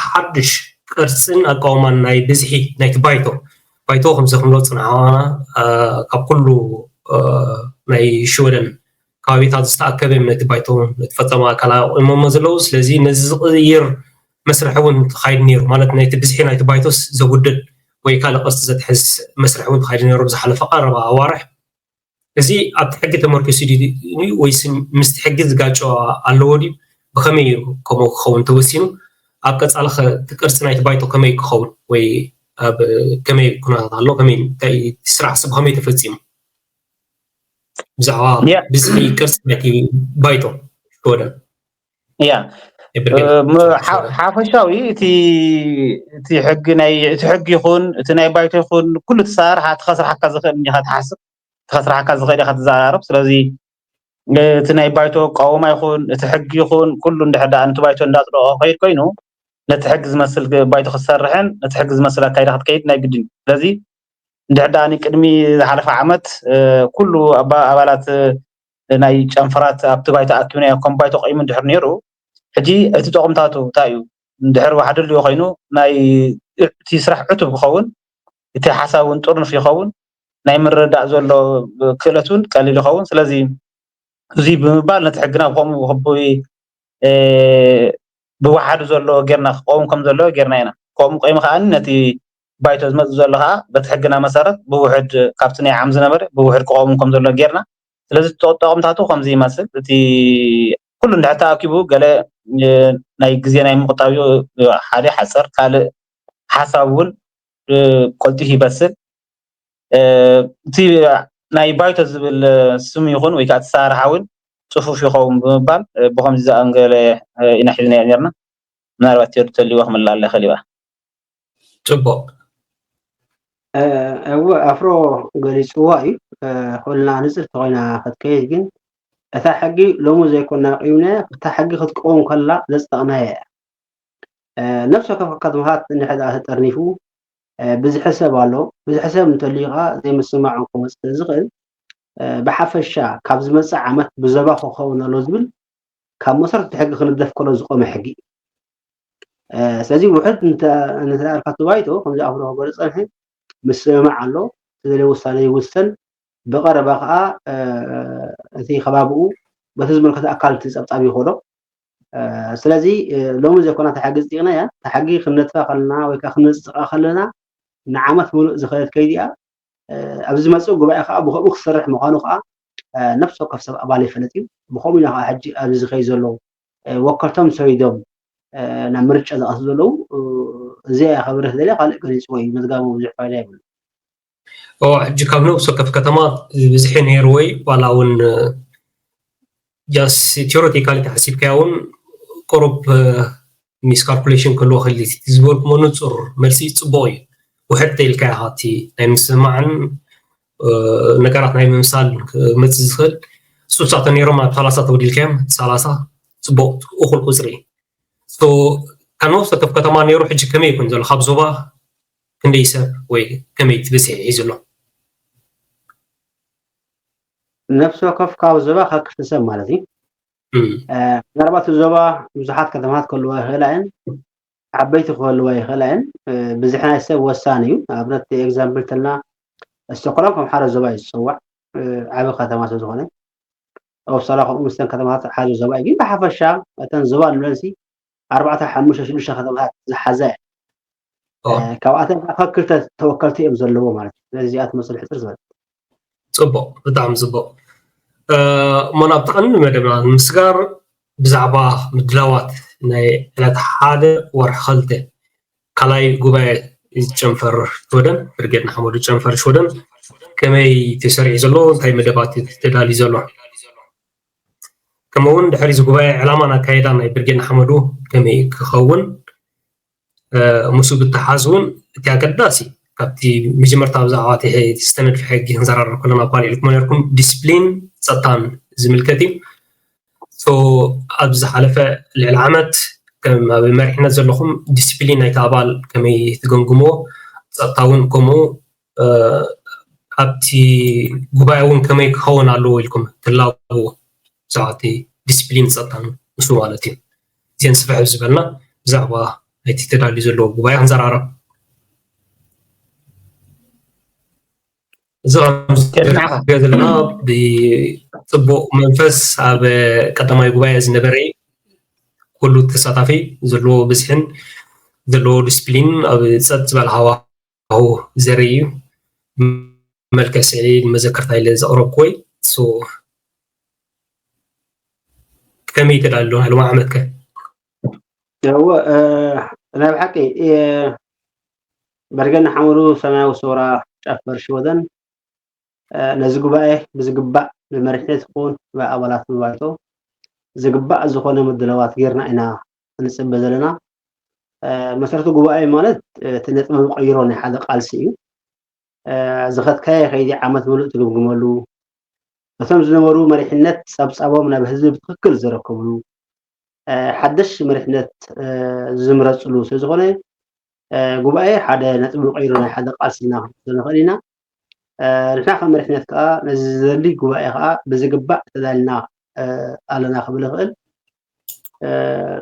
ሓድሽ ቅርፅን ኣቃውማን ናይ ብዝሒ ናይቲ ባይቶ ባይቶ ከምዚ ክንብሎ ፅንሓዋና ካብ ኩሉ ናይ ሽወደን ከባቢታት ዝተኣከበ እዮም ነቲ ባይቶ ነቲ ፈፀማ ኣካል ኣቑሞሞ ዘለዉ። ስለዚ ነዚ ዝቕይር መስርሕ እውን ተኻይዱ ነይሩ ማለት ናይቲ ብዝሒ ናይቲ ባይቶስ ዘጉድል ወይ ካልእ ቅርፂ ዘትሕዝ መስርሕ እውን ተኻይዱ ነይሩ ብዝሓለፈ ቀረባ ኣዋርሕ። እዚ ኣብቲ ሕጊ ተመርኪሱ ድዩ ወይስ ምስቲ ሕጊ ዝጋጮ ኣለዎ ድዩ? ብኸመይ እዩ ከምኡ ክኸውን ተወሲኑ? ኣብ ቀፃሊ ኸ እቲ ቅርፂ ናይቲ ባይቶ ከመይ ክኸውን ወይ ኣብ ከመይ ኩነታት ኣሎ? ከመይ እንታይ እቲ ስራሕ ስ ብኸመይ ተፈፂሙ? ብዛዕባ ብዝሒ ቅርፂ ናይቲ ባይቶ ሽወደን ያ ሓፈሻዊ እቲ እቲ ሕጊ ናይ እቲ ሕጊ ይኹን እቲ ናይ ባይቶ ይኹን ኩሉ ትሰራርሓ እቲ ከስራሓካ ዝኽእል እንዲኻ ትሓስብ እቲ ከስራሓካ ዝኽእል ኢኻ ትዘራረብ። ስለዚ እቲ ናይ ባይቶ ቃወማ ይኹን እቲ ሕጊ ይኹን ኩሉ እንድሕር ደኣ ነቲ ባይቶ እንዳፅደቆ ከይድ ኮይኑ ነቲ ሕጊ ዝመስል ባይቶ ክትሰርሕን ነቲ ሕጊ ዝመስል ኣካይዳ ክትከይድ ናይ ግድን እዩ። ስለዚ እንድሕር ደኣ ቅድሚ ዝሓለፈ ዓመት ኩሉ ኣባላት ናይ ጨንፈራት ኣብቲ ባይቶ ኣኪብናዮ ከም ባይቶ ቆይሙ እንድሕር ነይሩ ሕጂ እቲ ጠቕምታቱ እንታይ እዩ? እንድሕር ዋሕዲ ልዮ ኮይኑ ናይ እቲ ስራሕ ዕቱብ ክኸውን እቲ ሓሳብ እውን ጥርኑፍ ይኸውን ናይ ምርዳእ ዘሎ ክእለት እውን ቀሊል ይኸውን። ስለዚ እዙይ ብምባል ነቲ ሕግና ብከምኡ ብክቡይ ብወሓዱ ዘሎ ጌርና ክቀውም ከም ዘለዎ ጌርና ኢና። ከምኡ ቆይሙ ከዓ ነቲ ባይቶ ዝመፅእ ዘሎ ከዓ በቲ ሕግና መሰረት ብውሕድ ካብቲ ናይ ዓም ዝነበረ ብውሕድ ክቀውም ከም ዘሎ ጌርና። ስለዚ ጠቕምታቱ ከምዚ ይመስል። እቲ ኩሉ እንድሕር ተኣኪቡ ገለ ናይ ግዜ ናይ ምቁጣብ ሓደ ሓፀር ካልእ ሓሳብ እውን ቀልጢፉ ይበስል። እቲ ናይ ባይቶ ዝብል ስም ይኹን ወይ ከዓ እቲ ኣሰራርሓ እውን ፅፉፍ ይኸውን ብምባል ብኸምዚ ዝኣንገለ ኢና ሒዝናዮ ነርና። ምናልባት ቴዱ ተልይዋ ክምልኣላ ይኽእል ይባ። ፅቡቕ። እወ ኣፍሮ ገሊፅዋ እዩ። ኩልና ንጽር ተኾይና ክትከይድ ግን እታ ሕጊ ሎሚ ዘይኮና ቂምና እታ ሕጊ ክትቀውም ከላ ዘጽደቕናያ እያ። ነፍሲ ወከፍ ከተማታት እንድሕር ደኣ ተጠርኒፉ ብዝሒ ሰብ ኣሎ። ብዝሒ ሰብ እንተልዩ ከዓ ዘይምስማዑ ክመፅእ ዝኽእል ብሓፈሻ ካብ ዝመፅእ ዓመት ብዞባ ክኸውን ኣሎ ዝብል ካብ መሰረቱ ሕጊ ክንደፍ ከሎ ዝቆመ ሕጊ እዩ። ስለዚ ውሕድ እንተኣልካ ባይቶ ከምዚ ኣፍሮ ክበረ ፀንሐ ምስምማዕ ኣሎ። ዝደለየ ውሳነ ይውሰን። ብቐረባ ከዓ እቲ ከባብኡ በቲ ዝምልከተ ኣካል እቲ ፀብፃብ ይኸዶ። ስለዚ ሎሚ ዘይኮና ተሓጊ ዝጢቕና እያ። ተሓጊ ክንነጥፋ ከለና ወይ ከዓ ክንነፅፃ ከለና ንዓመት ሙሉእ ዝኸደት ከይዲ እያ። ኣብዚ ዝመፅእ ጉባኤ ከዓ ብከምኡ ክሰርሕ ምዃኑ ከዓ ነፍሲ ወከፍ ሰብ ኣባል ይፈልጥ እዩ። ብከምኡ ኢና ከዓ ሕጂ ኣብዚ ዝኸይ ዘለዉ ወከልቶም ሰይዶም ናብ ምርጫ ዝኣቱ ዘለዉ። እዚ እያ ከብርህ ደልያ ካልእ ገሊፅዎ እዩ። መዝጋቡ ብዙሕ ፋይዳ የብሉ። ሕጂ ካብ ነብሲ ወከፍ ከተማ ብዝሒ ነይሩ ወይ ዋላ እውን just theoretically ተሓሲብካያ እውን ቁሩብ ሚስካልኩሌሽን ክህልዎ ክእል ዝበልኩሞ ንፁር መልሲ ፅቡቅ እዩ። ውሕድ ተኢልካ ኢኻ እቲ ናይ ምስማዕን ነገራት ናይ ምምሳል ክመፅእ ዝኽእል ሱሳተ ነይሮም ኣብ ሰላሳ ተወዲልካዮም ሰላሳ ፅቡቅ እኹል ቁፅሪ እዩ። ካብ ነብሲ ወከፍ ከተማ ነይሩ ሕጂ ከመይ ይኩን ዘሎ ካብ ዞባ ክንደይ ሰብ ወይ ከመይ ትብዝሒ ሒዙ ኣሎ? ነፍሲ ወከፍ ካብ ዞባ ካብ ክልተ ሰብ ማለት እዩ። ምናልባት ዞባ ብዙሓት ከተማታት ክህልዋ ይኽእላ እየን፣ ዓበይቲ ክህልዋ ይኽእላ እየን። ብዝሒ ናይ ሰብ ወሳኒ እዩ። ንኣብነት ኤግዛምፕል ተልና ስቶኮሎም ከም ሓደ ዞባ እዩ ዝፅዋዕ፣ ዓቢ ከተማ ስለ ዝኾነ። ኦፕሳላ ከምኡ ምስተን ከተማታት ሓደ ዞባ እዩ። ግን ብሓፈሻ እተን ዞባ ንብለንሲ ኣርባዕተ ሓሙሽተ ሽዱሽተ ከተማታት ዝሓዘ እየ። ካብኣተን ከዓ ክልተ ተወከልቲ እዮም ዘለዎ ማለት እዩ። ስለዚ እዚኣ ትመስል ሕፅር ዝበለ ፅቡቅ፣ ብጣዕሚ ፅቡቅ። እሞ ናብቲ ቀንዲ መደብና ንምስጋር ብዛዕባ ምድላዋት ናይ ዕለት ሓደ ወርሒ ክልተ ካልኣይ ጉባኤ ጨንፈር ሽወደን ብርጌድ ንሓመዱ ጨንፈር ሽወደን ከመይ ተሰሪዑ ዘሎ እንታይ መደባት ተዳልዩ ዘሎ ከምኡ እውን ድሕሪ እዚ ጉባኤ ዕላማን ኣካይዳን ናይ ብርጌድ ንሓመዱ ከመይ ክኸውን ምስኡ ብተሓዝ እውን እቲ ኣገዳሲ ካብቲ መጀመርታ ብዛዕባ ዝተነድፈ ሕጊ ክንዘራረብ ከለና እኳ ኢልኩም ነርኩም ዲስፕሊን ፀጥታን ዝምልከት እዩ። ኣብ ዝሓለፈ ልዕሊ ዓመት ከም ኣብ መሪሕነት ዘለኹም ዲስፕሊን ናይቲ ኣባል ከመይ ትገምግምዎ ፀጥታ እውን ከምኡ ኣብቲ ጉባኤ እውን ከመይ ክኸውን ኣለዎ ኢልኩም ትላብዎ ብዛዕባ እቲ ዲስፕሊን ፀጥታን ምስኡ ማለት እዩ። እዚአን ስፍሕ ዝበልና ብዛዕባ ናይቲ ተዳልዩ ዘለዎ ጉባኤ ክንዘራረብ። እዚ ከምዝገለና ብፅቡቅ መንፈስ ኣብ ቀዳማይ ጉባኤ ዝነበረ ኩሉ ተሳታፊ ዘለዎ ብዝሕን ዘለዎ ዲስፕሊን ኣብ ፀጥ ዝበለ ሃዋሁ ዘርኢ እዩ። መልክዕ ስእሊ ንመዘከርታ ኢለ ዘቕረብኩ ወይ ከመይ ተዳሎ ናይ ሎማ ዓመት ከ? እወ ናይ ብሓቂ በርገን ሓመዱ ሰማያዊ ሰውራ ጫፍ በርሺ ወደን ነዚ ጉባኤ ብዝግባእ ብመሪሕነት ይኹን ብኣባላት ንባይቶ ዝግባእ ዝኾነ ምድላዋት ጌርና ኢና ንፅበ ዘለና። መሰረቱ ጉባኤ ማለት እቲ ነጥቢ መቀይሮ ናይ ሓደ ቃልሲ እዩ። ዝኸድካዮ ከይዲ ዓመት ምሉእ ትግምግመሉ፣ እቶም ዝነበሩ መሪሕነት ጸብጻቦም ናብ ህዝቢ ብትኽክል ዝረከብሉ፣ ሓደሽ መሪሕነት ዝምረፅሉ ስለዝኾነ ጉባኤ ሓደ ነጥቢ መቀይሮ ናይ ሓደ ቃልሲ ኢና ክንወስዶ ንኽእል ኢና። ንሕና ከም መሪሕነት ከዓ ነዚ ዘድሊ ጉባኤ ከዓ ብዝግባእ ተዳልና ኣለና ክብል ይኽእል።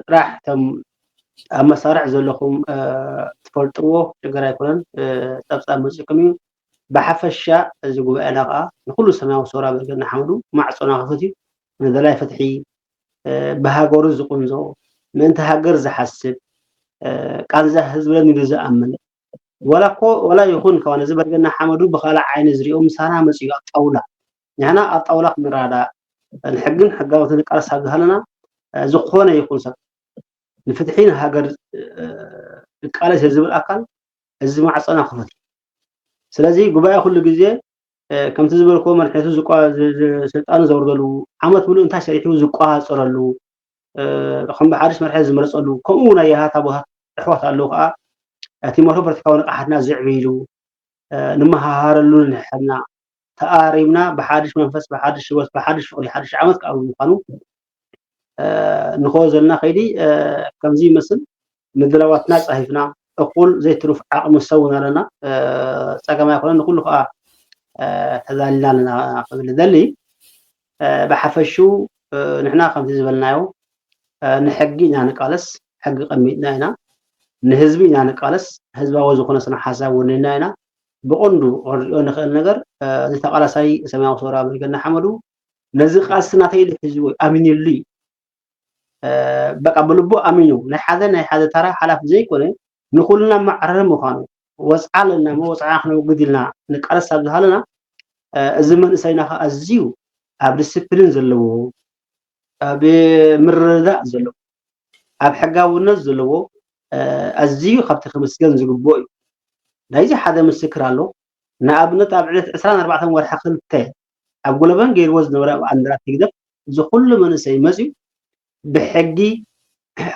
ጥራሕ እቶም ኣብ መሳርዕ ዘለኹም ትፈልጥዎ ሽግር ኣይኮነን፣ ፀብፃብ መፅእኩም እዩ። ብሓፈሻ እዚ ጉባኤና ከዓ ንኩሉ ሰማያዊ ሰውራ በርገ እናሓመዱ ማዕፆና ክፉት እዩ። ንደላይ ፍትሒ፣ ብሃገሩ ዝቁንዞ፣ ምእንቲ ሃገር ዝሓስብ፣ ቃንዛ ህዝብለን ኢሉ ዝኣምን፣ ዋላ እኮ ዋላ ይኹን ከዋን እዚ በርገ እናሓመዱ ብካልእ ዓይኒ ዝሪኦ ምሳና መፅኡ ኣብ ጣውላ፣ ንሕና ኣብ ጣውላ ክንረዳእ ንሕግን ሕጋውትን ንቃለስ ኣብ ዝሃለና ዝኾነ ይኹን ሰብ ንፍትሒ ንሃገር ይቃለስ እየ ዝብል ኣካል እዚ ማዕፀና ክፉት እዩ። ስለዚ ጉባኤ ኩሉ ግዜ ከምቲ ዝበልክዎ መሪሕነቱ ስልጣኑ ዘውርደሉ ዓመት ሙሉእ እንታይ ሰሪሑ ዝቆፃፀረሉ ከም ብሓድሽ መሪሕነት ዝመረፀሉ ከምኡ እውን ኣየሃታ ቦታ ኣሕዋት ኣለዉ ከዓ እቲ መርሆ ፖለቲካዊ ንቕሓትና ዝዕብይሉ ንመሃሃረሉ ንሕሕድና ተኣሪምና ብሓድሽ መንፈስ፣ ብሓድሽ ህይወት፣ ብሓድሽ ፍቕሪ፣ ሓድሽ ዓመት ከኣ ብምዃኑ ንኸዶ ዘለና ከይዲ ከምዚ ይመስል። ምድላዋትና ጻሂፍና፣ እኹል ዘይትሩፍ ዓቕሚ ሰውና ኣለና። ጸገም ኣይኮነን፣ ንኹሉ ከኣ ተዳሊና ኣለና ክብል እደሊ። ብሓፈሽኡ ንሕና ከምቲ ዝበልናዮ ንሕጊ ኢና ንቃለስ፣ ሕጊ ቀሚጥና ኢና። ንህዝቢ ኢና ንቃለስ፣ ህዝባዊ ዝኾነ ስነ ሓሳብ ወኒና ኢና። ብቐንዱ ክንሪኦ ንኽእል ነገር እዚ ተቓላሳይ ሰማያዊ ሰውራ ብርጌድ ንሓመዱ ነዚ ቃልሲ ናተይ ኢሉ ሒዝዎ ኣሚንሉ እዩ። በቃ ብልቡ ኣሚኑ ናይ ሓደ ናይ ሓደ ተራ ሓላፊ ዘይኮነ ንኹልና ማዕረ ምዃኑ ወፅዓ ኣለና እሞ ወፅዓ ክነውግድ ኢልና ንቃለስ ኣብ ዝሃለና እዚ መንእሰይና ከዓ ኣዝዩ ኣብ ዲስፕሊን ዘለዎ ኣብ ምርድዳእ ዘለዎ ኣብ ሕጋውነት ዘለዎ ኣዝዩ ካብቲ ክምስገን ዝግብኦ እዩ። ናይዚ ሓደ ምስክር ኣሎ። ንኣብነት ኣብ ዕለት ዕስራን ኣርባዕተን ወርሒ ክልተ ኣብ ጉለበን ገይርዎ ዝነበረ ኣብ ኣንድራት ህግደፍ እዚ ኩሉ መንእሰይ መፅዩ ብሕጊ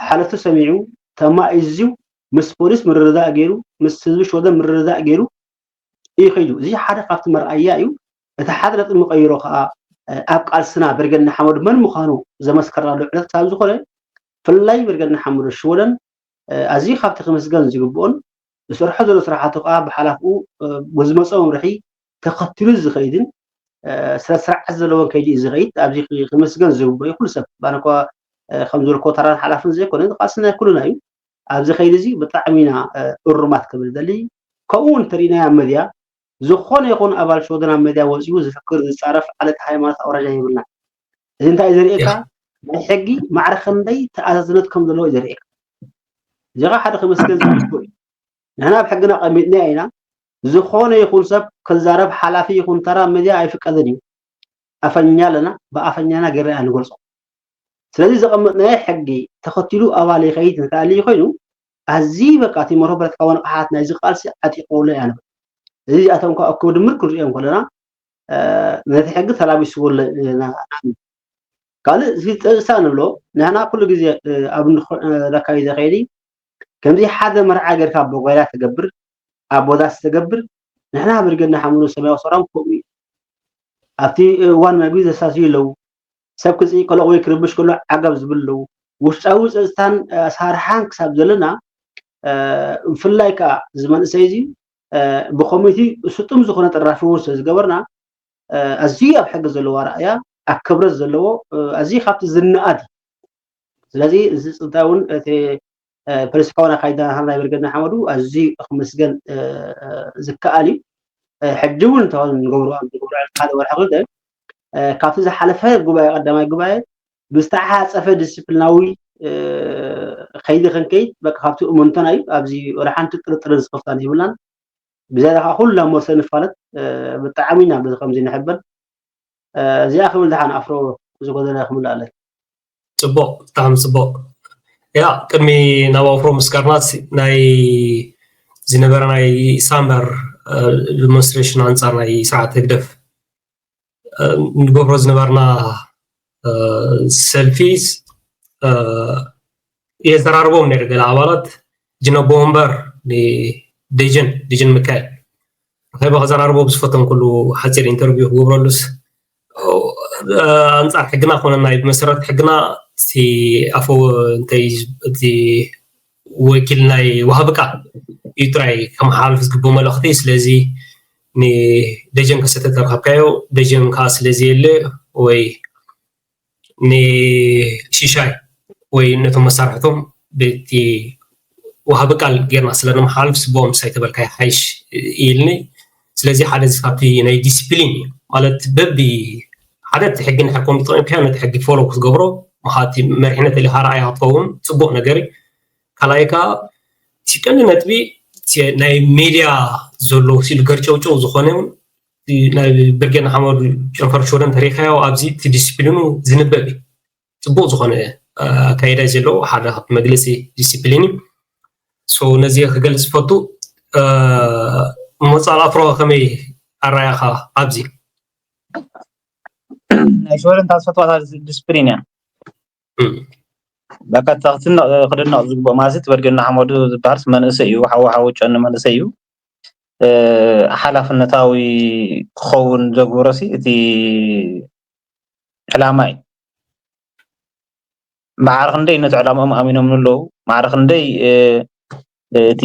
ሓለፍቱ ሰሚዑ ተማኢዝዩ ምስ ፖሊስ ምርድዳእ ገይሩ ምስ ህዝቢ ሽወደን ምርድዳእ ገይሩ እዩ ከይዱ። እዚ ሓደ ካብቲ መርኣያ እዩ። እቲ ሓደ ነጥቢ መቐይሮ ከዓ ኣብ ቃልስና ብርጌድ ንሓመዱ መን ምዃኑ ዘመስከርናሉ ዕለት ካብ ዝኾነ ብፍላይ ብርጌድ ንሓመዱ ሽወደን ኣዝዩ ካብቲ ክምስገን ዝግብኦን ዝሰርሖ ዘሎ ስራሕቱ ከዓ ብሓላፍኡ ብዝመፅኦ መምርሒ ተኸቲሉ ዝኸይድን ስለ ስርዓት ዘለዎን ከይዲ እዩ ዝኸይድ። ኣብዚ ክምስገን ዝግብኦ እዩ ኩሉ ሰብ ባነኳ ከም ዝበልኮ ተራን ሓላፍን ዘይኮነ ቃልሲ ናይ ኩልና እዩ። ኣብዚ ከይዲ እዚ ብጣዕሚ ኢና እሩማት ክብል ደሊ። ከምኡ እውን እንተሪእናዮ ኣብ መድያ ዝኾነ ይኹን ኣባል ሽወደን ኣብ መድያ ወፂኡ ዝፍክር ዝፃረፍ ዓለት ሃይማኖት ኣውራጃ የብልና። እዚ እንታይ እዩ ዘርእየካ? ናይ ሕጊ ማዕረ ክንደይ ተኣዛዝነት ከም ዘለዎ እዩ ዘርእየካ። እዚ ከዓ ሓደ ክምስገን ዝግብኦ እዩ። ንሕና ኣብ ሕግና ቀሚጥና ኢና። ዝኾነ ይኹን ሰብ ክዛረብ ሓላፊ ይኹን ተራ መድያ ኣይፍቀድን እዩ። ኣፈኛ ኣለና፣ ብኣፈኛና ገይርና ኢና ንገልፆ። ስለዚ ዘቐመጥናዮ ሕጊ ተኸቲሉ ኣባል ይኸይድ እንተኣልዩ ኮይኑ ኣዝዩ በቃ እቲ መርሆ ብረትካዊ ንቕሓት ናይዚ ቃልሲ ዓጢቕዎ ኣሎ ኢና ንብል። እዚ እዚኣቶም ከዓ እኮ ድምር ክንሪኦም ከለና ነቲ ሕጊ ተላቢስዎ ኣሎ ኢና ንኣምን። ካልእ እዚ ፀጥታ ንብሎ ንሕና ኩሉ ግዜ ኣብ ለካይደ ከይዲ ከምዚ ሓደ መርዓ ጌርካ ኣብ ቦጋይራ ትገብር ኣብ ቦዳስ ትገብር ንሕና ብርጌድ ንሓመዱ ሰማያዊ ሰራዊት ከምኡ እዩ። ኣብቲ እዋን መግቢ ዘሳስዩ ኣለዉ። ሰብ ክፅኢ ከሎ ወይ ክርብሽ ከሎ ዓገብ ዝብል ኣለዉ። ውሽጣዊ ፀጥታን ኣሳርሓን ክሳብ ዘለና ብፍላይ ከዓ እዚ መንእሰይ እዚ ብኮሚቲ ስጡም ዝኾነ ጥራፊ እውን ስለ ዝገበርና ኣዝዩ ኣብ ሕጊ ዘለዎ ኣርኣያ ኣብ ክብረት ዘለዎ ኣዝዩ ካብቲ ዝነኣድ እዩ። ስለዚ እዚ ፅንታ እውን እቲ ፖለቲካውን ኣካይዳና ናይ ብርጌድ ንሓመዱ ኣዝዩ ክምስገን ዝከኣል እዩ። ሕጂ እውን እንተኾነ ንገብሮ ኣብ ዝገብሮ ሓደ ወርሒ ክልተ ካብቲ ዝሓለፈ ጉባኤ ቀዳማይ ጉባኤ ብዝተዓፀፈ ዲስፕሊናዊ ከይዲ ክንከይድ በቃ ካብቲ እመንቶና እዩ። ኣብዚ ወላ ሓንቲ ጥርጥርን ስኽፍታን የብልናን። ብዝያዳ ከዓ ኩሉ ኣብ መርሰ ንፋለጥ ብጣዕሚ ኢና በዚ ከምዚ ንሕበን። እዚኣ ክብል ደሓን ኣፍሮ ዝጎደለ ክምልእ ኣለኒ። ፅቡቕ፣ ብጣዕሚ ፅቡቕ። ያ ቅድሚ ናብ ኣፍሮ ምስጋርና ናይ ዝነበረ ናይ ሳመር ዲሞንስትሬሽን ኣንፃር ናይ ስርዓት ህግደፍ ንገብሮ ዝነበርና ሰልፊ የዘራርቦም ነይሩ። ገለ ኣባላት ጅነቦ ወንበር ደጀን ደጀን ምካኤል ኣኼባ ከዘራርቦ ብዝፈቶም ኩሉ ሓፂር ኢንተርቪው ክገብረሉስ ኣንፃር ሕግና ኮነ ናይ ብመሰረት ሕግና እቲ ኣፈ እንታይ እቲ ወኪል ናይ ዋሃቢ ቃል እዩ ጥራይ ከመሓላልፍ ዝግብኦ መልእኽቲ። ስለዚ ንደጀን ከሰተ ተረከብካዮ፣ ደጀን ከዓ ስለዘየለ ወይ ንሽሻይ ወይ ነቶም መሳርሕቶም በቲ ዋሃቢ ቃል ጌርና ስለ ነመሓላልፍ ስብኦም ምሳይ ተበልካ ይሓይሽ ኢልኒ። ስለዚ ሓደ ካብቲ ናይ ዲስፕሊን እዩ ማለት በቢ ሓደ እቲ ሕጊ እንድሕር ከም ተጠቂምካዮ ነቲ ሕጊ ፎሎ ክትገብሮ ምኻቲ መሪሕነት ኢልካ ረኣያ ክትከውን ፅቡቅ ነገር እዩ። ካልኣይ ከዓ እቲ ቀንዲ ነጥቢ ናይ ሜድያ ዘሎ ሲሉ ገርጨውጨው ዝኾነ ናይ ብርጌድ ንሓመዱ ጨንፈር ሽወደን ተሪኻዮ ኣብዚ እቲ ዲስፕሊኑ ዝንበብ እዩ። ፅቡቅ ዝኾነ ኣካይዳ እዩ ዘለዎ ሓደ ካብቲ መግለፂ ዲስፕሊን እዩ። ነዚ ክገልፅ ዝፈቱ። መፃል ኣፍሮ ከመይ ኣራያኻ ኣብዚ ናይ ሽወደን ታስፈትዋታ ዲስፕሊን እያ። በቃ ተክትን ክድነቕ ዝግብኦ ማለት በርጌድ ንሓመዱ ዝበሃል መንእሰይ እዩ። ሓዊ ሓዊ ጨኒ መንእሰይ እዩ። ሓላፍነታዊ ክኸውን ዘግብሮሲ እቲ ዕላማ እዩ። ማዕረ ክንደይ ነቲ ዕላማኦም ኣሚኖም ኣለዉ፣ ማዕረ ክንደይ እቲ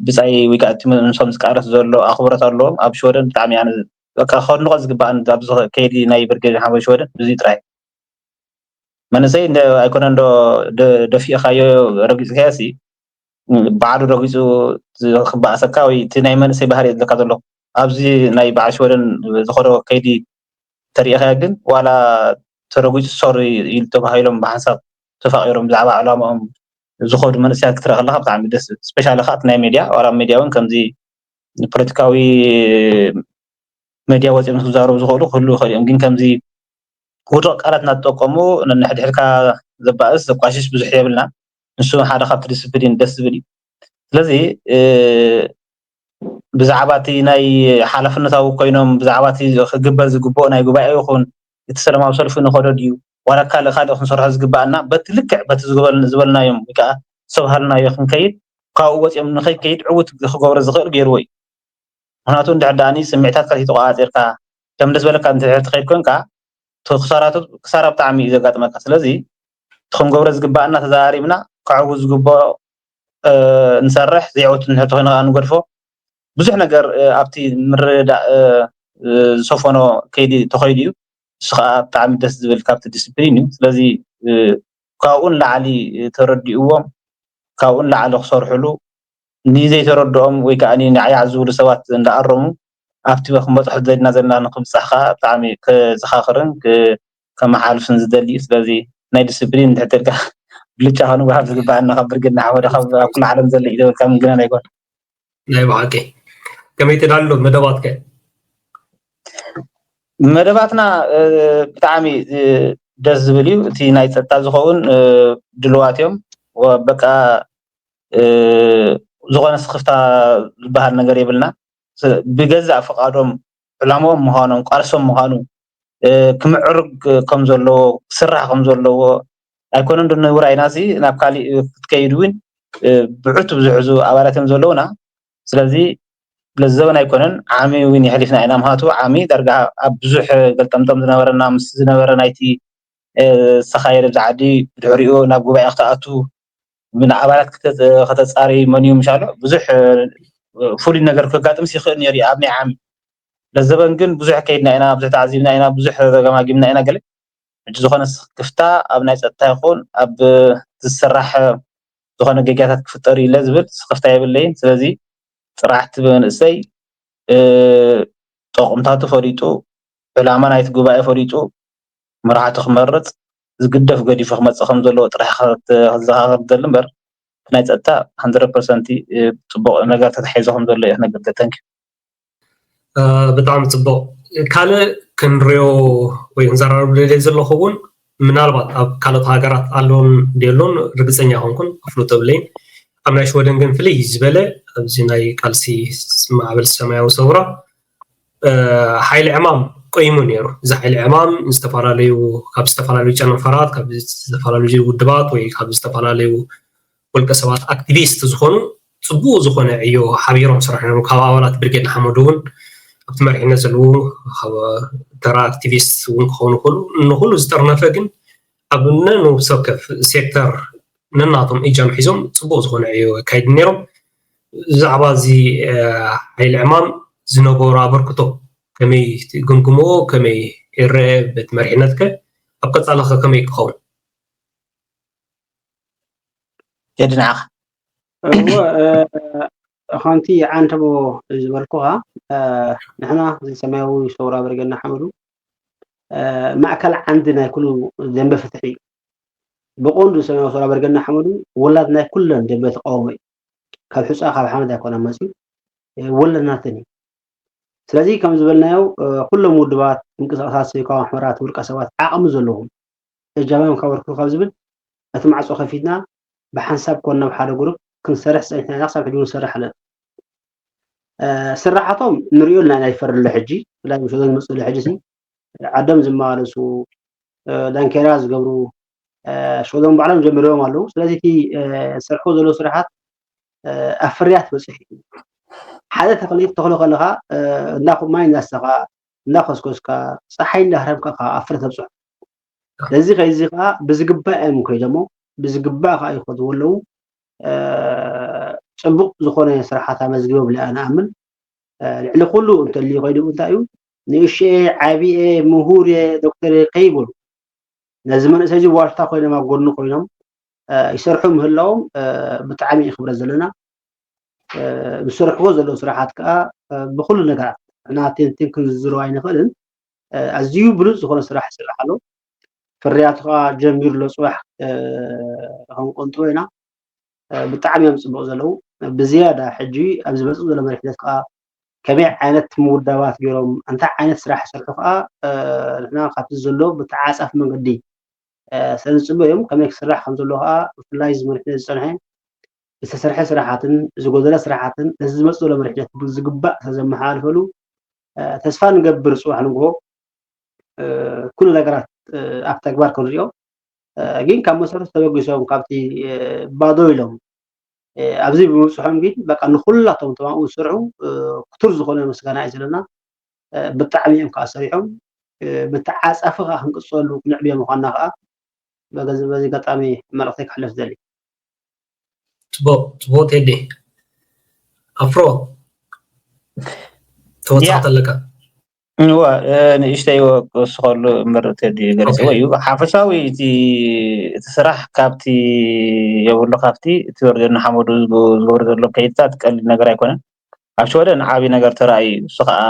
ብጻይ ወይ ከዓ እቲ ምስኦም ዝቃለስ ዘሎ ኣኽብሮት ኣለዎም። ኣብ ሽወደን ብጣዕሚ ኣነ በቃ ከድንቖ ዝግባእን ኣብዚ ከይዲ ናይ ብርጌድ ሓወይ ሽወደን ብዙ ጥራይ መንእሰይ እንደ ኣይኮነ እንዶ ደፊእካዮ ረጊጽካዮ ሲ ባዕሉ ረጊጹ ክበኣሰካ ወይ እቲ ናይ መንእሰይ ባህሪ ዘለካ ዘሎ ኣብዚ ናይ በዓል ሽወደን ዝኸዶ ከይዲ ተሪኢኻዮ ግን ዋላ ተረጉጹ ሶሪ ኢሉ ተባሂሎም ብሓንሳብ ተፋቒሮም ብዛዕባ ዕላማኦም ዝኸዱ መንእሰያት ክትርኢ ከለካ ብጣዕሚ ደስ ዝብል ስፔሻሊ ከዓ እቲ ናይ ሜድያ ዋላ ሜድያ እውን ከምዚ ፖለቲካዊ ሜድያ ወፂኦም ክዛረቡ ዝኽእሉ ክህሉ ይኽእል እዮም ግን ከምዚ ውዱቕ ቃላት እናተጠቀሙ ነንሕድሕድካ ዘባእስ ዘቋሽሽ ብዙሕ የብልና ንሱ ሓደ ካብቲ ዲስፕሊን ደስ ዝብል እዩ ስለዚ ብዛዕባ እቲ ናይ ሓላፍነታዊ ኮይኖም ብዛዕባ እቲ ክግበር ዝግብኦ ናይ ጉባኤ ይኹን እቲ ሰላማዊ ሰልፊ ንኸዶ ድዩ ዋላ ካልእ ካልእ ክንሰርሖ ዝግባኣና በቲ ልክዕ በቲ ዝበልናዮም ወይ ከዓ ዝተባሃልናዮ ክንከይድ ካብኡ ወፂኦም ንኸይከይድ ዕውት ክገብሮ ዝኽእል ገይርዎ እዩ ምክንያቱ እንድሕር ደኣኒ ስምዒታትካ ተቆፃፂርካ ከም ደስ በለካ እንድሕር ትኸይድ ኮንካ ክሳራ ብጣዕሚ እዩ ዘጋጥመካ ስለዚ እቲ ክንገብሮ ዝግባኣና ተዘራሪብና ክዕውት ዝግብኦ ንሰርሕ ዘይዕውት እንድሕር ተኮይኑ ከዓ ንገድፎ ብዙሕ ነገር ኣብቲ ምርዳእ ዝሰፈኖ ከይዲ ተኸይዱ እዩ እሱ ከዓ ብጣዕሚ ደስ ዝብል ካብቲ ዲስፕሊን እዩ ስለዚ ካብኡ ንላዕሊ ተረዲእዎም ካብኡ ንላዕሊ ክሰርሕሉ ንዘይተረድኦም ወይ ከዓ ንዓያዕ ዝብሉ ሰባት እንዳኣረሙ ኣብቲ ክንበፅሖ ዘለና ዘለና ንክብፃሕ ከዓ ብጣዕሚ ከዘኻኽርን ከመሓልፍን ዝደሊ እዩ ስለዚ ናይ ዲስፕሊን እንድሕተልካ ብልጫ ከንወሃብ ዝግባኣና ካብ ብርግና ሓወደ ካብ ኣብ ኩሉ ዓለም ዘሎ እዩ ዝብል ካብ ምግናን ኣይኮን ናይ ብሓቂ ከመይ ትዳሎ መደባትከ መደባትና ብጣዕሚ ደስ ዝብል እዩ እቲ ናይ ፀጥታ ዝኸውን ድልዋት እዮም በቃ ዝኾነ ስክፍታ ዝበሃል ነገር የብልና ብገዛእ ፍቃዶም ዕላማኦም ምዃኖም ቃልሶም ምዃኑ ክምዕርግ ከም ዘለዎ ክስራሕ ከም ዘለዎ ኣይኮነን ዶ ንውራይና ሲ ናብ ካሊእ ክትከይድ እውን ብዕቱብ ዝሕዙ ኣባላት እዮም ዘለውና ስለዚ ለዘበን ኣይኮነን ዓሚ እውን የሕሊፍና ኢና ምሃቱ ዓሚ ዳርጋ ኣብ ብዙሕ ገልጠምጠም ዝነበረና ምስ ዝነበረ ናይቲ ዝተኻየደ ብዛ ዓዲ ብድሕሪኡ ናብ ጉባኤ ክትኣቱ ንኣባላት ከተፃሪ መን እዩ ምሻሎ ብዙሕ ፍሉይ ነገር ከጋጥምስ ይኽእል ነይሩ ኣብ ናይ ዓሚ ለዘበን ግን ብዙሕ ከይድና ኢና ብዙሕ ተዓዚብና ኢና ብዙሕ ተገማጊምና ኢና ገለ ሕጂ ዝኾነ ስክፍታ ኣብ ናይ ፀጥታ ይኹን ኣብ ዝስራሕ ዝኾነ ጌጋታት ክፍጠር ኢለ ዝብል ስክፍታ የብለይን ስለዚ ጥራሕ እቲ መንእሰይ ጠቕምታቱ ፈሊጡ ዕላማ ናይቲ ጉባኤ ፈሊጡ መራሕቲ ክመርፅ ዝግደፍ ገዲፉ ክመፅእ ከም ዘለዎ ጥራሕ ክዘኻኸር ዝደሊ እምበር ናይ ፀጥታ hundred percent ፅቡቕ ነገር ተታሒዞ ከም ዘሎ እየ ክነግር ተንኪ ብጣዕሚ ፅቡቕ ካልእ ክንሪኦ ወይ ክንዘራረብ ደልየ ዘለኹ እውን ምናልባት ኣብ ካልኦት ሃገራት ኣሎን ደሎን ርግፀኛ ኮንኩን ኣፍልጦ ብለይን ኣብ ናይ ሽወደን ግን ፍልይ ዝበለ ኣብዚ ናይ ቃልሲ ማዕበል ሰማያዊ ሰውራ ሓይሊ ዕማም ቆይሙ ነይሩ እዚ ሓይሊ ዕማም ዝተፈላለዩ ካብ ዝተፈላለዩ ጨነፈራት ካብ ዝተፈላለዩ ውድባት ወይ ካብ ዝተፈላለዩ ውልቀ ሰባት ኣክቲቪስት ዝኾኑ ፅቡቅ ዝኾነ ዕዮ ሓቢሮም ስራሕ እዮም ካብ ኣባላት ብርጌድ ንሓመዱ እውን ኣብቲ መሪሕነት ዘለዉ ተራ ኣክቲቪስት እውን ክኾኑ ይኽእሉ ንኩሉ ዝጠርነፈ ግን ኣብ ነንብስ ወከፍ ሴክተር ነናቶም እጃም ሒዞም ፅቡቅ ዝኾነ ዕዮ ኣካይዱ ነይሮም ብዛዕባ እዚ ሓይሊ ዕማም ዝነበሮ ኣበርክቶ ከመይ ትግምግምዎ ከመይ ይረአ በቲ መሪሕነትከ ኣብ ቀፃሊ ከ ከመይ ክኸውን የድንዓኻ እዎ ከምቲ ዓንተቦ ዝበልኩኻ ንሕና እዚ ሰማያዊ ሰውራ በርገና ሓመዱ ማእከል ዓንዲ ናይ ኩሉ ደንበ ፍትሒ እዩ ብቆንዱ ሰማያዊ ሰውራ በርገና ሓመዱ ወላድ ናይ ኩለን ደንበ ተቃውሞ እዩ ካብ ሕፃ ካብ ሓመድ ኣይኮነ መፅዩ ወለድናተን እዩ ስለዚ ከም ዝበልናዮ ኩሎም ውድባት ምንቅስቃሳት ሰብኣዊ ማሕበራት ውልቀ ሰባት ዓቕሚ ዘለዎም እጃሞም ከበርክቱ ካብ ዝብል እቲ ማዕፆ ከፊትና ብሓንሳብ ኮን ናብ ሓደ ግሩፕ ክንሰርሕ ፀኒሕና ኢና ክሳብ ሕጂ ንሰርሕ ኣለና ስራሓቶም ንሪኦ ኣለና ኢና ይፈርሎ ሕጂ ብፍላይ ምሸቶ ዝመፅሉ ሕጂ ዓዶም ዝመላለሱ ዳንኬራ ዝገብሩ ሸቶም ባዕሎም ጀምርዎም ኣለዉ ስለዚ እቲ ዝሰርሕዎ ዘለዉ ስራሓት ኣብ ፍርያት በፂሑ እዩ ሓደ ተኽሊ ትተኽሎ ከለኻ እንዳኹ ማይ እንዳሰኻ እንዳኾስኮስካ ፀሓይ እንዳህረምካ ካብ ኣብ ፍረ ተብፅሖ። ስለዚ ከዚ ከዓ ብዝግባእ እዮም ከይዶሞ ብዝግባእ ከዓ ይኸድዎ ኣለዉ። ፅቡቅ ዝኾነ ስራሓት ኣመዝጊቦም ኢለ ኣነ ኣምን። ልዕሊ ኩሉ እንተልዩ ከይዱ እንታይ እዩ ንእሽኤ ዓብኤ ምሁር እየ ዶክተር እየ ከይበሉ ነዚ መንእሰይ እዚ ዋልታ ኮይኖም ኣብ ጎኑ ኮይኖም ይሰርሑ ምህላዎም ብጣዕሚ እዩ ክብረት ዘለና። ዝሰርሕዎ ዘለዉ ስራሓት ከዓ ብኩሉ ነገራት ንሕና ቴንቴን ክንዝዝሮ ኣይንኽእልን። ኣዝዩ ብሉፅ ዝኾነ ስራሕ ይስራሕ ኣሎ። ፍርያቱ ከዓ ጀሚሩ ኣሎ። ፅባሕ ክንቆንጥቦ ኢና። ብጣዕሚ እዮም ፅቡቅ ዘለዉ። ብዝያዳ ሕጂ ኣብ ዝመፅእ ዘሎ መሪሕነት ከዓ ከመይ ዓይነት ምውዳባት ገይሮም እንታይ ዓይነት ስራሕ ይሰርሑ ከዓ ንሕና ካብቲ ዘሎ ብተዓፃፊ መንገዲ ስለዝፅበ እዮም። ከመይ ክስራሕ ከም ዘለዎ ከዓ ብፍላይ እዚ መሪሕነት ዝፀንሐ ዝተሰርሐ ስራሓትን ዝጎደለ ስራሓትን ነዚ ዝመፅእ ዘሎ መሪሕነት ብዝግባእ ስለዘመሓላልፈሉ ተስፋ ንገብር ፅባሕ ንግሆ ኩሉ ነገራት ኣብ ተግባር ክንሪኦ ግን ካብ መሰረቱ ተበጊሶም ካብቲ ባዶ ኢሎም ኣብዚ ብምብፅሖም ግን በቃ ንኩላቶም ተማኡ ዝሰርሑ ክቱር ዝኾነ ምስጋና እዩ ዘለና። ብጣዕሚ እዮም ከዓ ሰሪሖም ብተዓፃፊ ከዓ ክንቅፀሉ ክንዕብዮ ምኳንና ከዓ በዚ ኣጋጣሚ መልእክተይ ክሕልፍ ዝደሊ። ፅቡቅ ፅቡቅ ቴዲ ኣፍሮ ተወፃእተ ኣለካ። እወ ንእሽተይ ክወስኸሉ እምበር ቴዲ ገሊፅዎ እዩ። ሓፈሻዊ እቲ እቲ ስራሕ ካብቲ የብሉ ካብቲ እቲ ወርደን ሓመዱ ዝገብሩ ዘሎ ከይድታት ቀሊል ነገር ኣይኮነን። ኣብ ሽወደን ዓብዪ ነገር ተራእዩ እዩ። እሱ ከዓ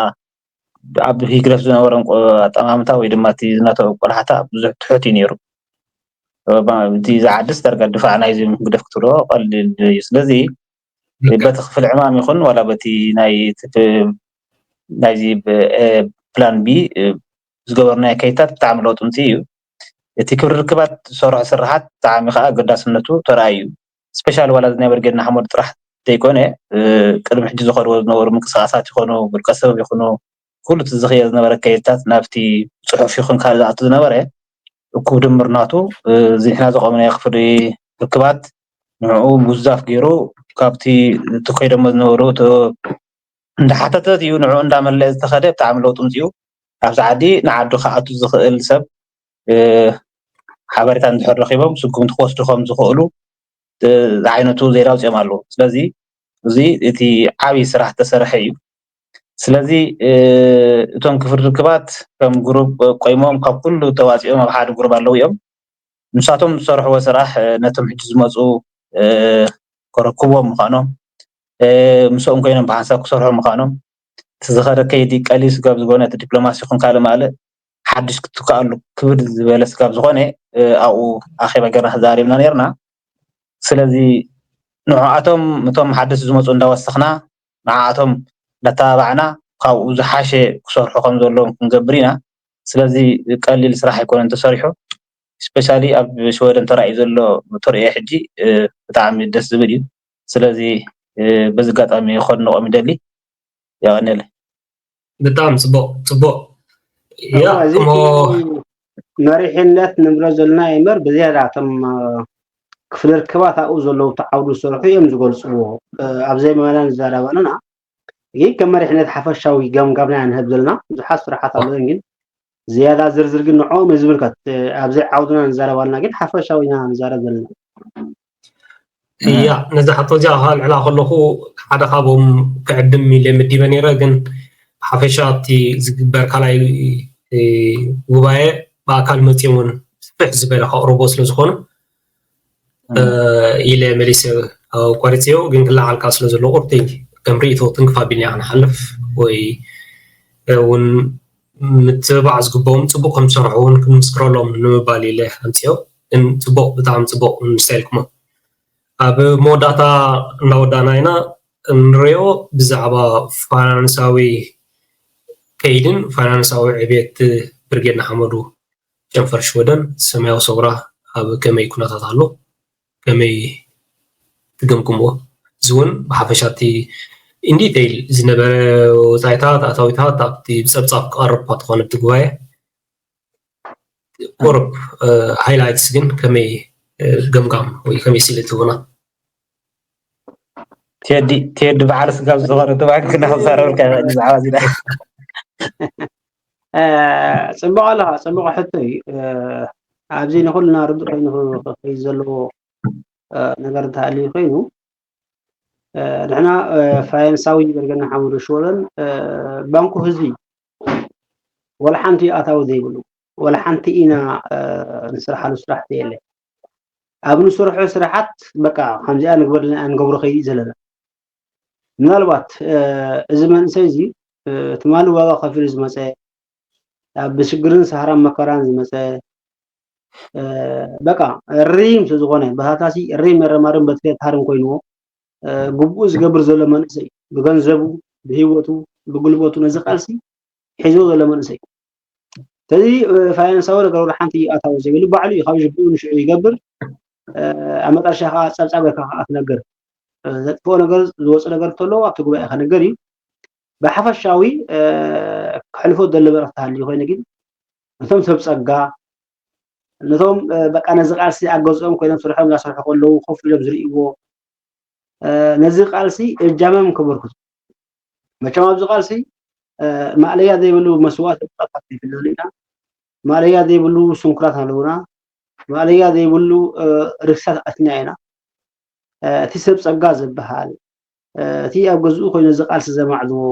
ኣብ ሂግደፍ ዝነበሮም ኣጠማምታ ወይ ድማ እቲ ዝነተኡ ቆላሕታ ብዙሕ ትሑት እዩ ነይሩ። እቲ ዝዓድስ ዳርጋ ድፋዕ ናይዚ ህግደፍ ክትብሎ ቀሊል እዩ። ስለዚ በቲ ክፍሊ ዕማም ይኹን ዋላ በቲ ናይ ናይዚ ፕላን ቢ ዝገበርናዮ ከይታት ብጣዕሚ ለውጢ ምፅእ እዩ። እቲ ክብሪ ርክባት ዝሰርሖ ስራሓት ብጣዕሚ ከዓ ኣገዳስነቱ ተራእዩ እዩ። ስፔሻሊ ዋላ እዚ ናይ በርጌድ ንሓመዱ ጥራሕ ዘይኮነ ቅድሚ ሕጂ ዝኸድዎ ዝነበሩ ምንቅስቃሳት ይኾኑ ውልቀ ሰብ ይኹኑ ኩሉ እቲ ዝኽየ ዝነበረ ከይታት ናብቲ ፅሑፍ ይኹን ካልእ ዝኣቱ ዝነበረ እኩብ ድምር ናቱ እዚ ንሕና ዘቆምናዮ ክፍሊ ርክባት ንዕኡ ጉዛፍ ገይሩ ካብቲ እቲ ኮይዶሞ ዝነበሩ እንዳሓተተት እዩ ንዕኡ እንዳመለአ ዝተኸደ ብጣዕሚ ለውጢ ምፅኡ። ኣብዚ ዓዲ ንዓዱ ክኣቱ ዝኽእል ሰብ ሓበሬታ እንድሕር ረኺቦም ስጉምቲ ክወስዱ ከም ዝኽእሉ ዝዓይነቱ ዜና ኣውፂኦም ኣለዉ። ስለዚ እዚ እቲ ዓብዪ ስራሕ ዝተሰርሐ እዩ። ስለዚ እቶም ክፍሊ ርክባት ከም ግሩፕ ቆይሞም ካብ ኩሉ ተዋፂኦም ኣብ ሓደ ግሩፕ ኣለዉ እዮም። ንሳቶም ዝሰርሕዎ ስራሕ ነቶም ሕጂ ዝመፁ ከረክብዎም ምዃኖም ምስኦም ኮይኖም ብሓንሳብ ክሰርሑ ምዃኖም እቲ ዝኸደ ከይዲ ቀሊል ስጋብ ዝኾነ እቲ ዲፕሎማሲ ይኹን ካልእ ማልእ ሓድሽ ክትከኣሉ ክብድ ዝበለ ስጋብ ዝኾነ ኣብኡ ኣኼባ ጌርና ተዛሪብና ነርና። ስለዚ ንዕኣቶም እቶም ሓደስቲ ዝመፁ እንዳወሰኽና ንዓኣቶም እንዳተባባዕና ካብኡ ዝሓሸ ክሰርሑ ከም ዘለዎም ክንገብር ኢና። ስለዚ ቀሊል ስራሕ ኣይኮነን ተሰሪሑ። ስፔሻሊ ኣብ ሽወደን ተራእዩ ዘሎ ተርእዮ ሕጂ ብጣዕሚ ደስ ዝብል እዩ። ስለዚ በዚ ኣጋጣሚ ከድንቖም ይደሊ። የቐንየለይ። ብጣዕሚ ፅቡቅ ፅቡቅ። ያ እዚ እሞ መሪሕነት ንብሎ ዘለና እምበር ብዝያዳ እቶም ክፍለ ርክባት ኣብኡ ዘለዉ ተዓውዱ ዝሰርሑ እዮም ዝገልፅዎ። ኣብ ዘይመና ንዛረብ ኣለና ግን ከም መሪሕነት ሓፈሻዊ ገምጋምና ንህብ ዘለና ብዙሓት ስራሓት ኣለዉ ግን ዝያዳ ዝርዝር ግን ንዕኦም እዩ ዝምልከት። ኣብ ዘይዓውድና ንዛረብ ኣለና ግን ሓፈሻዊ ኢና ንዛረብ ዘለና። እያ ነዛ ሕቶ እዚኣ ከልዕላ ከለኹ ሓደ ካብኦም ክዕድም ኢለ መዲበ ነይረ ግን ሓፈሻ ኣብቲ ዝግበር ካልኣይ ጉባኤ ብኣካል መፂኦም እውን ስፍሕ ዝበለ ከቕርቦ ስለ ዝኾኑ ኢለ መሊሰ ቆሪፅዮ ግን ክለዓልካ ስለ ዘሎ ቁርቲ ከም ርእቶ ትንክፍ ኣቢልና ክንሓልፍ ወይ እውን ምትብባዕ ዝግብኦም ፅቡቅ ከም ዝሰርሑ እውን ክንምስክረሎም ንምባል ኢለ ኣምፅዮ ግን ፅቡቅ ብጣዕሚ ፅቡቅ ንስታይልኩም ኣብ መወዳእታ እናወዳእና ኢና እንሪኦ ብዛዕባ ፋይናንሳዊ ከይድን ፋይናንሳዊ ዕብየት ብርጌድ ንሓመዱ ጨንፈር ሽወደን ሰማያዊ ሰውራ ኣብ ከመይ ኩነታት ኣሎ ከመይ ትገምግምዎ እዚ እውን ብሓፈሻ እቲ ኢንዲቴይል ዝነበረ ወፃኢታት ኣታዊታት ኣብቲ ብፀብፃብ ክቐርብ እኳ ተኾነ እቲ ጉባኤ ቁሩብ ሃይላይትስ ግን ከመይ ገምጋም ወይ ከመይ ስእሊ ትህቡና? ቴዲ ቴዲ በዓል ስጋብ ዝኾነ እቲ ባንክ እናኸሳረብልካ ይኽእል እዩ ብዛዕባ እዚ። ጽቡቕ ኣለኻ፣ ጽቡቕ ሕቶ እዩ። ኣብዚ ንኹልና ርዱእ ኮይኑ ክኸይድ ዘለዎ ነገር እንተሃልዩ ኮይኑ፣ ንሕና ፋይናንሳዊ በርገና ሓሙዱ ሽወለን ባንኩ ህዝቢ ወላ ሓንቲ ኣታዊ ዘይብሉ፣ ወላ ሓንቲ ኢና ንስርሓሉ ስራሕ የለ። ኣብ ንስርሖ ስራሓት በቃ ከምዚኣ ንግበር ንገብሮ ከይዲ ዘለና። ምናልባት እዚ መንእሰይ እዚ ትማሊ ዋጋ ከፊሉ ዝመፀ፣ ኣብ ብሽግርን ሳህራን መከራን ዝመፀ፣ በቃ ሪም ስለዝኾነ፣ ባህታሲ ሪም መረማርን በትሪ ታርን ኮይንዎ ግቡኡ ዝገብር ዘሎ መንእሰይ፣ ብገንዘቡ፣ ብህይወቱ፣ ብጉልበቱ ነዚ ቃልሲ ሒዝዎ ዘሎ መንእሰይ። ስለዚ ፋይናንሳዊ ነገር ወላ ሓንቲ ኣታዊ ዘይብሉ ባዕሉ እዩ ካብ ሽግሩ ንሽዑ ይገብር። ኣብ መጠረሻ ከዓ ፀብፃብ ጌርካ ከዓ ትነግር። ዘጥፍኦ ነገር ዝወፁ ነገር እንተለዎ ኣብቲ ጉባኤ ከነገር እዩ። ብሓፈሻዊ ክሕልፎ ዘሎ መልእኽቲ ሃልዩ ኮይኑ ግን ነቶም ሰብ ፀጋ፣ ነቶም በቃ ነዚ ቃልሲ ኣብ ገዝኦም ኮይኖም ስርሖም እናሰርሑ ከለዉ ኮፍ ኢሎም ዝርእይዎ፣ ነዚ ቃልሲ እጃሞም ከበርክቱ። መቸም ኣብዚ ቃልሲ ማእለያ ዘይብሉ መስዋእቲ ብቐጥታ ክንፍለሉ ኢና። ማእለያ ዘይብሉ ስንኩላት ኣለውና። ማእለያ ዘይብሉ ርክሳት ኣትና ኢና። እቲ ሰብ ፀጋ ዝበሃል፣ እቲ ኣብ ገዝኡ ኮይኑ እዚ ቃልሲ ዘማዕድዎ፣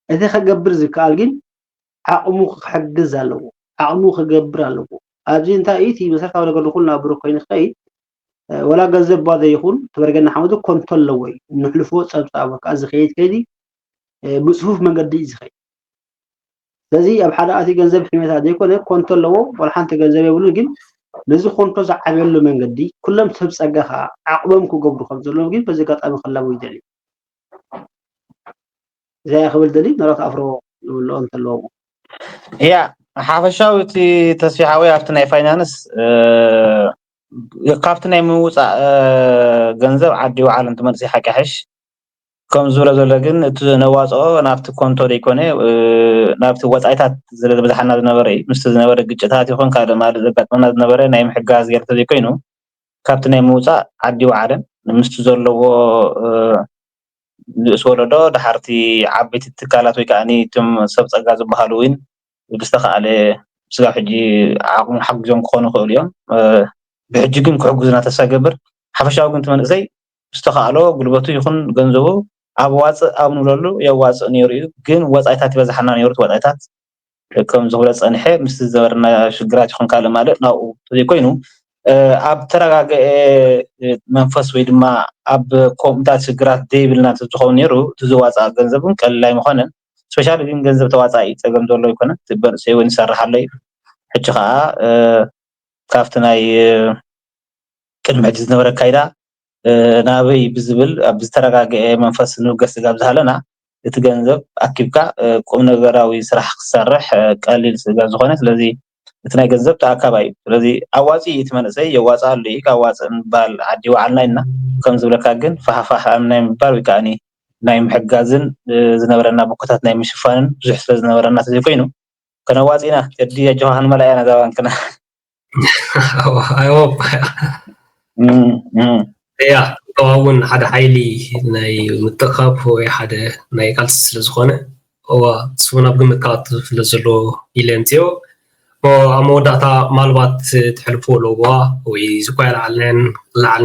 እቲ ከገብር ዝከኣል ግን ዓቕሙ ክሕግዝ ኣለዎ። ዓቕሙ ክገብር ኣለዎ። ኣብዚ እንታይ እዩ እቲ መሰረታዊ ነገር ንኹልና ብሩክ ኮይኑ ክኸይድ፣ ወላ ገንዘብ እኳ ዘይኹን፣ ተበርገና ሓመዱ ኮንቶ ኣለዎ እዩ። ንሕልፎ ፀብፃብ ወይ ከዓ ዝኸይድ ከይዲ ብፅፉፍ መንገዲ እዩ ዝኸይድ። ስለዚ ኣብ ሓደ ኣትዩ ገንዘብ ሕሜታ ዘይኮነ ኮንቶ ኣለዎ። ወላ ሓንቲ ገንዘብ የብሉን፣ ግን ነዚ ኮንቶ ዝዓብየሉ መንገዲ ኩሎም ሰብ ፀጋ ከዓ ዓቕሞም ክገብሩ ከም ዘለዎም ግን በዚ ኣጋጣሚ ክላቦ ይደሊ። እዚኣ ክብል ደሊ ነራት ኣፍሮ ዝብልኦ እንተለዎም። ያ ሓፈሻዊ እቲ ተስፊ ሓወይ ኣብቲ ናይ ፋይናንስ ካብቲ ናይ ምውፃእ ገንዘብ ዓዲ ይውዓል እንትመፅእ ሓቂ ሓሽ ከም ዝብሎ ዘሎ ግን እቲ ነዋፅኦ ናብቲ ኮንቶ ዘይኮነ ናብቲ ወፃኢታት ዝለ ዝበዝሓና ዝነበረ እዩ። ምስቲ ዝነበረ ግጭታት ይኹን ካልእ ማለት ዘጋጥመና ዝነበረ ናይ ምሕጋዝ ገይሩ ተዘይኮይኑ ካብቲ ናይ ምውፃእ ዓዲ ይውዓልን ምስቲ ዘለዎ ንእስ ወለዶ ደሓርቲ ዓበይቲ ትካላት ወይ ከዓ እቶም ሰብ ፀጋ ዝበሃሉ እውን ብዝተኸኣለ ስጋብ ሕጂ ዓቕሙ ሓግዞም ክኾኑ ይኽእሉ እዮም። ብሕጂ ግን ክሕግዙና ተስፋ ይገብር። ሓፈሻዊ ግን እቲ መንእሰይ ዝተኸኣሎ ጉልበቱ ይኹን ገንዘቡ ኣብ ዋፅእ ኣብ ንብለሉ የዋፅእ ነይሩ እዩ። ግን ወፃኢታት ይበዝሓና ነይሩ። እቲ ወፃኢታት ከም ዝኽብለ ፀንሐ ምስ ዝነበረና ሽግራት ይኹን ካልእ ማለት ናብኡ ዘይኮይኑ ኣብ ተረጋገአ መንፈስ ወይ ድማ ኣብ ከምኡታት ሽግራት ደይብልና ዝኸውን ነይሩ እቲ ዝዋፃእ ገንዘብ እውን ቀሊል ኣይምኾነን። ስፔሻሊ ግን ገንዘብ ተዋፃኢ ፀገም ዘሎ ኣይኮነን። እቲ መንእሰይ እውን ይሰርሕ ኣሎ እዩ። ሕጂ ከዓ ካብቲ ናይ ቅድሚ ሕጂ ዝነበረ ኣካይዳ ናበይ ብዝብል ኣብ ዝተረጋገአ መንፈስ ንብገስ ስጋብ ዝሃለና እቲ ገንዘብ ኣኪብካ ቁም ነገራዊ ስራሕ ክሰርሕ ቀሊል ስጋብ ዝኾነ ስለዚ እቲ ናይ ገንዘብ ተኣካባይ እዩ። ስለዚ ኣዋፂ እቲ መንእሰይ የዋፅኣሉ እዩ። ካብ ዋፅእ ምባል ዓዲ ይወዓልና ኢልና ከም ዝብለካ ግን ፋሕፋሕ ናይ ምባል ወይ ከዓ ናይ ምሕጋዝን ዝነበረና ቦኮታት ናይ ምሽፋንን ብዙሕ ስለ ዝነበረና ተዘይኮይኑ ከነዋፂና ቴዲ ኣጆኻ ክንመላ ኢና እዛ ባንክና። እያ እዋ እውን ሓደ ሓይሊ ናይ ምትእኻብ ወይ ሓደ ናይ ቃልሲ ስለ ዝኾነ እዋ ንሱ እውን ኣብ ግምት ክኣቱ ስለ ዘለዎ ኢለ ኣምፅኦ። ኣብ መወዳእታ ምናልባት ትሕልፍዎ ኣለዋ ወይ ዝኳ ይለዓል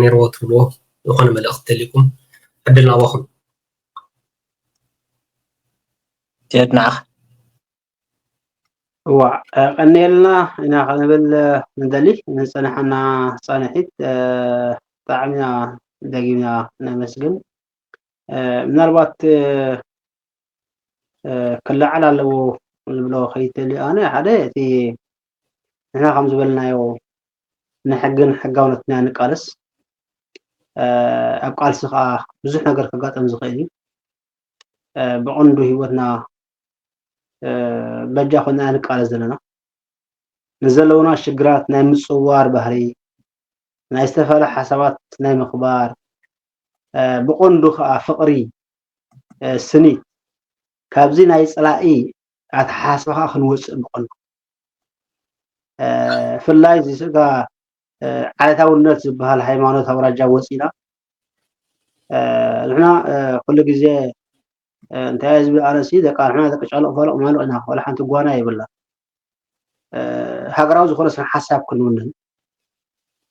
ነይርዎ ትብልዎ ዝኾነ መልእኽቲ ተልይኩም ዕድል ናባኹም። ቴድ ንዓኻ። እዋ ቀኒልና ኢና ክንብል ንደሊ ንፀናሓና ፃንሒት ብጣዕሚ ኢና ደጊምና ነመስግን። ምናልባት ክለዓል ኣለዎ ዝብሎ ከይተልዩ ኣነ ሓደ እቲ ንሕና ከም ዝበልናዮ ንሕግን ሕጋውነትና ንቃለስ ኣብ ቃልሲ ከዓ ብዙሕ ነገር ከጋጠም ዝኽእል እዩ። ብቐንዱ ህይወትና በጃ ኮይና ንቃለስ ዘለና ንዘለውና ሽግራት ናይ ምፅዋር ባህሪ ናይ ዝተፈላለ ሓሳባት ናይ ምኽባር ብቐንዱ ከዓ ፍቕሪ ስኒት ካብዚ ናይ ፀላኢ ኣተሓሳስባ ከዓ ክንወፅእ ብቐንዱ ፍላይ እዚ ስጋ ዓለታውነት ዝበሃል ሃይማኖት ኣውራጃ ወፂና ንሕና ኩሉ ግዜ እንታይ ህዝቢ ኣነሲ ደቂ ንሕና ደቂ ጫሎቕ ፋሎቕ ማሉቕ ኢና፣ ዋላ ሓንቲ ጓና የብላ። ሃገራዊ ዝኾነ ስነ ሓሳብ ክንውንን፣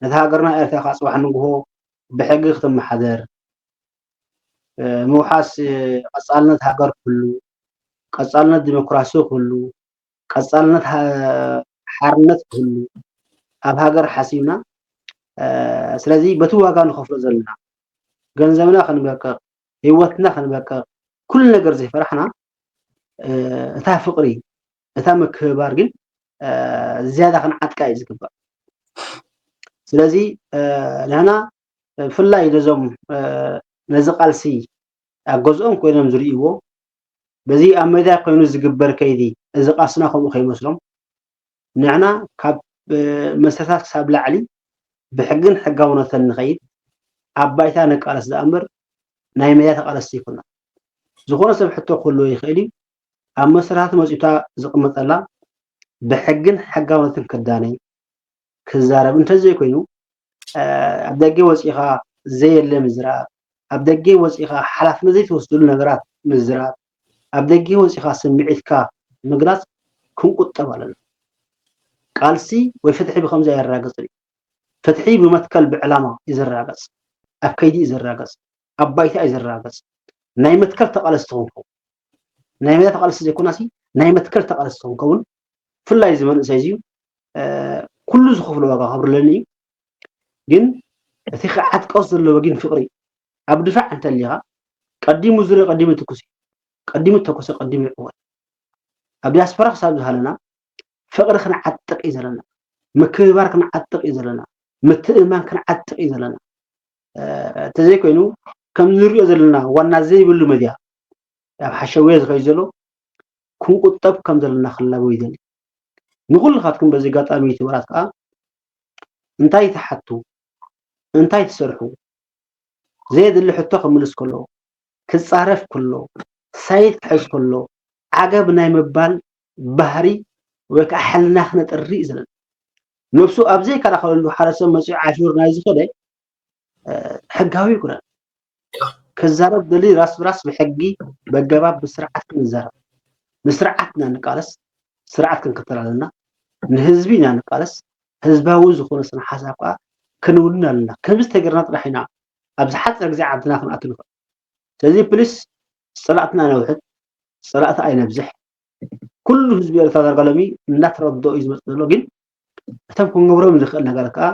ነቲ ሃገርና ኤርትራ ከዓ ጽባሕ ንግሆ ብሕጊ ክትመሓደር፣ ምውሓስ ቀጻልነት ሃገር ክህሉ፣ ቀጻልነት ዲሞክራሲ ክህሉ፣ ቀጻልነት ሓርነት ክህሉ ኣብ ሃገር ሓሲብና፣ ስለዚ በቲ ዋጋ ንኸፍሎ ዘለና ገንዘብና ክንበቅቕ፣ ህይወትና ክንበቅቕ፣ ኩሉ ነገር ዘይፈራሕና፣ እታ ፍቕሪ፣ እታ ምክብባር ግን ዝያዳ ክንዓጥቃ እዩ ዝግባእ። ስለዚ ንሕና ብፍላይ ነዞም ነዚ ቃልሲ ኣብ ገዝኦም ኮይኖም ዝርእይዎ፣ በዚ ኣብ ሜዳ ኮይኑ ዝግበር ከይዲ፣ እዚ ቃልስና ከምኡ ከይመስሎም፣ ንሕና ካብ መሰረታት ክሳብ ላዕሊ ብሕግን ሕጋውነትን ንኸይድ፣ ኣብ ባይታ ንቃለስ ደኣ እምበር ናይ ሜዳ ተቃለስቲ ኣይኮና። ዝኾነ ሰብ ሕቶ ክህልዎ ይኽእል እዩ። ኣብ መሰረታት መፂኡታ ዝቕመጠላ ብሕግን ሕጋውነትን ክዳነ ክዛረብ እንተዘይኮይኑ ኣብ ደገ ወፂኻ ዘየለ ምዝራብ፣ ኣብ ደገ ወፂኻ ሓላፍነት ዘይትወስድሉ ነገራት ምዝራብ፣ ኣብ ደገ ወፂኻ ስምዒትካ ምግላፅ ክንቁጠብ ኣለና። ቃልሲ ወይ ፍትሒ ብከምዚ ኣይረጋገፅን እዩ። ፍትሒ ብመትከል ብዕላማ እዩ ዝረጋገፅ፣ ኣብ ከይዲ እዩ ዝረጋገፅ፣ ኣብ ባይታ እዩ ዝረጋገፅ። ናይ መትከል ተቃለስቲ ክንከውን፣ ናይ ሜዳ ተቃለስቲ ዘይኮናሲ ናይ መትከል ተቃለስቲ ክንከውን፣ ብፍላይ እዚ መንእሰይ እዚ ኩሉ ዝኸፍሎ ዋጋ ከብርለኒ እዩ። ግን እቲ ክዓጥቀስ ዘለዎ ግን ፍቕሪ ኣብ ድፋዕ እንተሊኻ ቀዲሙ ዝረ ቀዲሙ ትኩስ እዩ። ቀዲሙ ተኮሰ ቀዲሙ ይዕወት። ኣብ ዲያስፖራ ክሳብ ዝሃለና ፍቕሪ ክንዓጥቕ እዩ ዘለና፣ ምክብባር ክንዓጥቕ እዩ ዘለና፣ ምትእምማን ክንዓጥቕ እዩ ዘለና። እንተዘይኮይኑ ከም ንሪኦ ዘለና ዋና ዘይብሉ መድያ ኣብ ሓሸውየ ዝኸይድ ዘሎ ክንቁጠብ ከም ዘለና ክላበው ይደሊ። ንኹልኻትኩም በዚ ኣጋጣሚ ዩቱበራት ከዓ እንታይ ትሓቱ፣ እንታይ ትሰርሑ፣ ዘየድሊ ሕቶ ክምልስ ከሎ፣ ክጻረፍ ከሎ፣ ሳይድ ክሕዝ ከሎ፣ ዓገብ ናይ ምባል ባህሪ ወይ ከዓ ሕልና ክነጥሪ እዩ ዘለና። ነብሱ ኣብ ዘይከላኸለሉ ሓደ ሰብ መፂኡ ዓፊሩ ናይ ዝኸደ ሕጋዊ ይኩነን። ክዛረብ ደሊ ራስ ብራስ ብሕጊ በገባብ ብስርዓት ክንዛረብ፣ ንስርዓት ኢና ንቃለስ፣ ስርዓት ክንክተል ኣለና። ንህዝቢ ኢና ንቃለስ፣ ህዝባዊ ዝኾነ ስነ ሓሳብ ከዓ ክንውንን ኣለና። ከምዚ ተገርና ጥራሕ ኢና ኣብ ዝሓፀረ ግዜ ዓድና ክንኣቱ ንኽእል። ስለዚ ፕሊስ ፀላእትና ነውሕድ፣ ፀላእቲ ኣይነብዝሕ። ኩሉ ህዝቢ ኤርትራ ዳርጋ ሎሚ እናተረድኦ እዩ ዝመፅእ ዘሎ። ግን እቶም ክንገብሮም ንኽእል ነገር ከዓ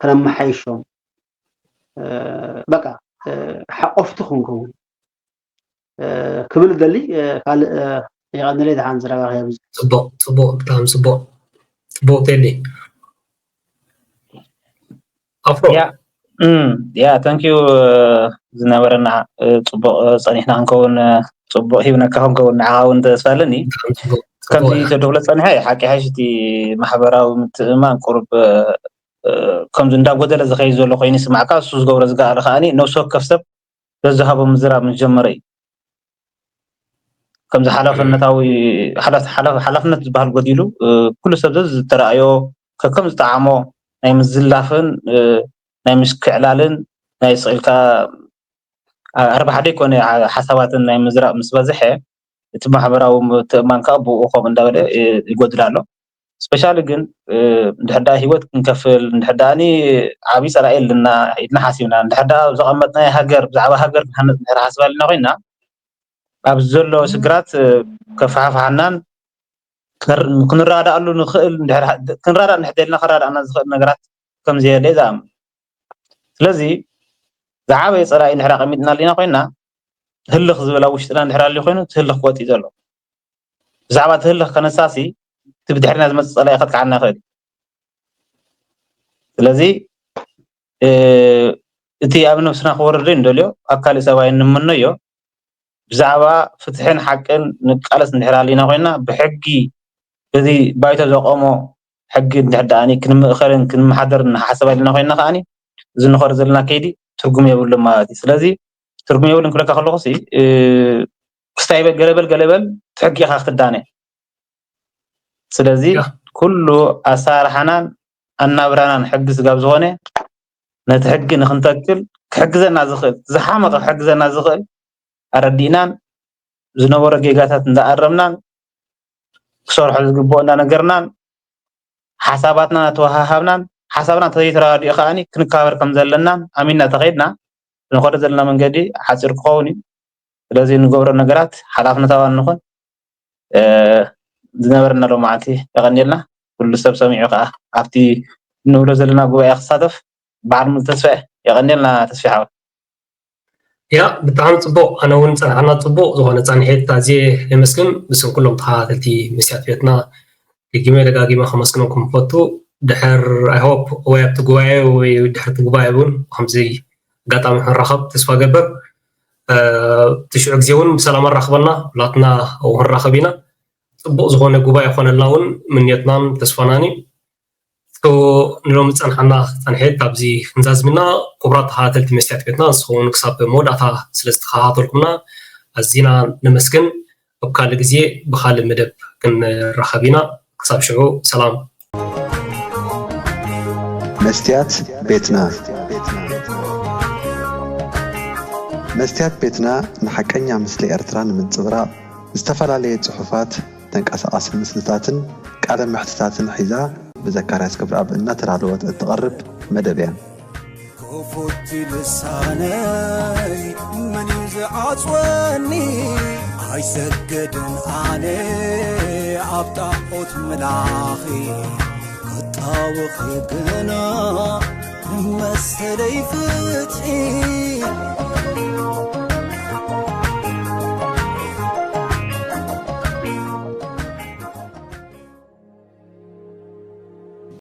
ከነመሓይሾም፣ በቃ ሓቆፍቲ ክንከውን ክብል ደሊ። ካልእ የቐንለይ። ደሓን ዝረባኸ ብዙ ፅቡቕ ፅቡቕ ብጣዕሚ ፅቡቕ ፅቡቕ ቴዲ ኣፍሮ ያ ያ thank you ዝነበረና ፅቡቕ ፀኒሕና ክንከውን ፅቡቕ ሂብነካ ክንከውን ንዓኻ እውን ተስፋ ኣለኒ። ከምዚ ተድብሎ ፀኒሐ ሓቂ ሓይሽ እቲ ማሕበራዊ ምትእምማን ቁሩብ ከምዚ እንዳጎደለ ዝኸይድ ዘሎ ኮይኑ ይስማዕካ። እሱ ዝገብሮ ዝገኣለ ከዓኒ ነብሲ ወከፍ ሰብ ዘዝሃቦ ምዝራብ ምስ ጀመረ እዩ። ከምዚ ሓላፍነታዊ ሓላፍነት ዝበሃል ጎዲሉ ኩሉ ሰብ ዘዝተረኣዮ ከከም ዝጠዓሞ ናይ ምዝላፍን ናይ ምሽክዕላልን ናይ ስቕ ኢልካ ኣርባሕ ደይኮነ ሓሳባትን ናይ ምዝራብ ምስ በዝሐ እቲ ማሕበራዊ ምትእምማን ከዓ ብኡ ከምኡ እንዳበለ ይጎድል ኣሎ። ስፔሻሊ ግን እንድሕር ደኣ ሂወት ክንከፍል እንድሕር ደኣ ዓብዪ ፀላኢ ኣለና ኢልና ሓሲብና እንድሕር ደኣ ዘቐመጥናዮ ሃገር ብዛዕባ ሃገር ክንሃንፅ እንድሕር ሓስብ ኣለና ኮይና ኣብዚ ዘሎ ሽግራት ከፈሓፍሓናን ክንረዳእሉ ንኽእል ክንረዳእ እንድሕር ደልና ከረዳእና ዝኽእል ነገራት ከምዘየለ እየ ዝኣምን። ስለዚ ዝዓበየ ፀላኢ እንድሕር ኣቐሚጥና ኣለና ኮይና ህልኽ ዝበል ኣብ ውሽጥና እንድሕር ኣልዩ ኮይኑ እቲ ህልኽ ክወፅእ እዩ ዘሎ። ብዛዕባ እቲ ህልኽ ከነሳሲ እቲ ብድሕሪና ዝመፅእ ፀላኢ ከጥቅዓና ይኽእል እዩ። ስለዚ እቲ ኣብ ነብስና ክወርድ ዘይንደልዮ ኣብ ካሊእ ሰብኣይ እንምነዮ ብዛዕባ ፍትሕን ሓቅን ንቃለስ እንድሕር ኣሊና ኮይና ብሕጊ በዚ ባይቶ ዘቆሞ ሕጊ እንድሕር ደኣ ክንምእኸልን ክንመሓደርን ንሓሰብ ኣሊና ኮይና ከዓኒ እዚ ንኸዶ ዘለና ከይዲ ትርጉም የብሉን ማለት እዩ። ስለዚ ትርጉም የብሉን ክብለካ ከለኹ ሲ ክስታይ በል ገለበል ገለበል ትሕጊ ኢኻ ክትዳነ። ስለዚ ኩሉ ኣሰራርሓናን ኣናብራናን ሕጊ ስጋብ ዝኾነ ነቲ ሕጊ ንክንተክል ክሕግዘና ዝኽእል፣ ዝሓመቐ ክሕግዘና ዝኽእል ኣረዲእናን ዝነበሮ ጌጋታት እንዳኣረምናን ክሰርሖ ዝግብኦ እንዳነገርናን ሓሳባትና እናተወሃሃብናን ሓሳብና እንተዘይተረዳዲኡ ከኣኒ ክንከባበር ከም ዘለናን ኣሚንና ተኸይድና ንኸዶ ዘለና መንገዲ ሓፂር ክኸውን እዩ። ስለዚ ንገብሮ ነገራት ሓላፍነታውያን ንኹን። ዝነበረና ሎማዓንቲ የቐንየልና። ኩሉ ሰብ ሰሚዑ ከዓ ኣብቲ ንብሎ ዘለና ጉባኤ ክሳተፍ በዓል ሙሉ ተስፋ እየ። የቐንየልና ተስፋ ሓወይ። ያ ብጣዕሚ ፅቡቕ። ኣነ እውን ፀናሕና ፅቡቕ ዝኾነ ፃንሒት ኣዝየ የመስግን። ብስም ኩሎም ተኸታተልቲ መስትያት ቤትና ደጊመ ደጋጊመ ከመስግነኩም ክፈቱ። ድሕር I hope ወይ ኣብቲ ጉባኤ ወይ ድሕርቲ ጉባኤ እውን ከምዚ ኣጋጣሚ ክንራኸብ ተስፋ ገብር። ትሽዑ ግዜ እውን ብሰላም ኣራኽበና ላትና ክንራኸብ ኢና። ፅቡቕ ዝኾነ ጉባኤ ይኾነልና እውን ምንየትናን ተስፋናን እዩ። ንሎሚ ዝፀንሓና ፃንሒት ኣብዚ ክንዛዝምና። ክቡራት ተኸታተልቲ መስትያት ቤትና ንስኹም ክሳብ መወዳእታ ስለ ዝተኸታተልኩምና ኣዚና ነመስግን። ኣብ ካልእ ግዜ ብኻልእ መደብ ክንራኸብ ኢና። ክሳብ ሽዑ ሰላም። መስትያት ቤትና መስትያት ቤትና ንሓቀኛ ምስሊ ኤርትራ ንምንጽብራቕ ዝተፈላለየ ጽሑፋት፣ ተንቀሳቓሲ ምስልታትን ቃለ መሕትታትን ሒዛ ብዘካርያስ ክብረኣብ እናተዳለወት እትቐርብ መደብ እያ። ክፉት ልሳነይ መን እዩ ዝዓጽወኒ? ኣይሰገድን ኣነ ኣብ ጣዖት ምላኺ ክጣወኺ ግና ንመሰለይ ፍትሒ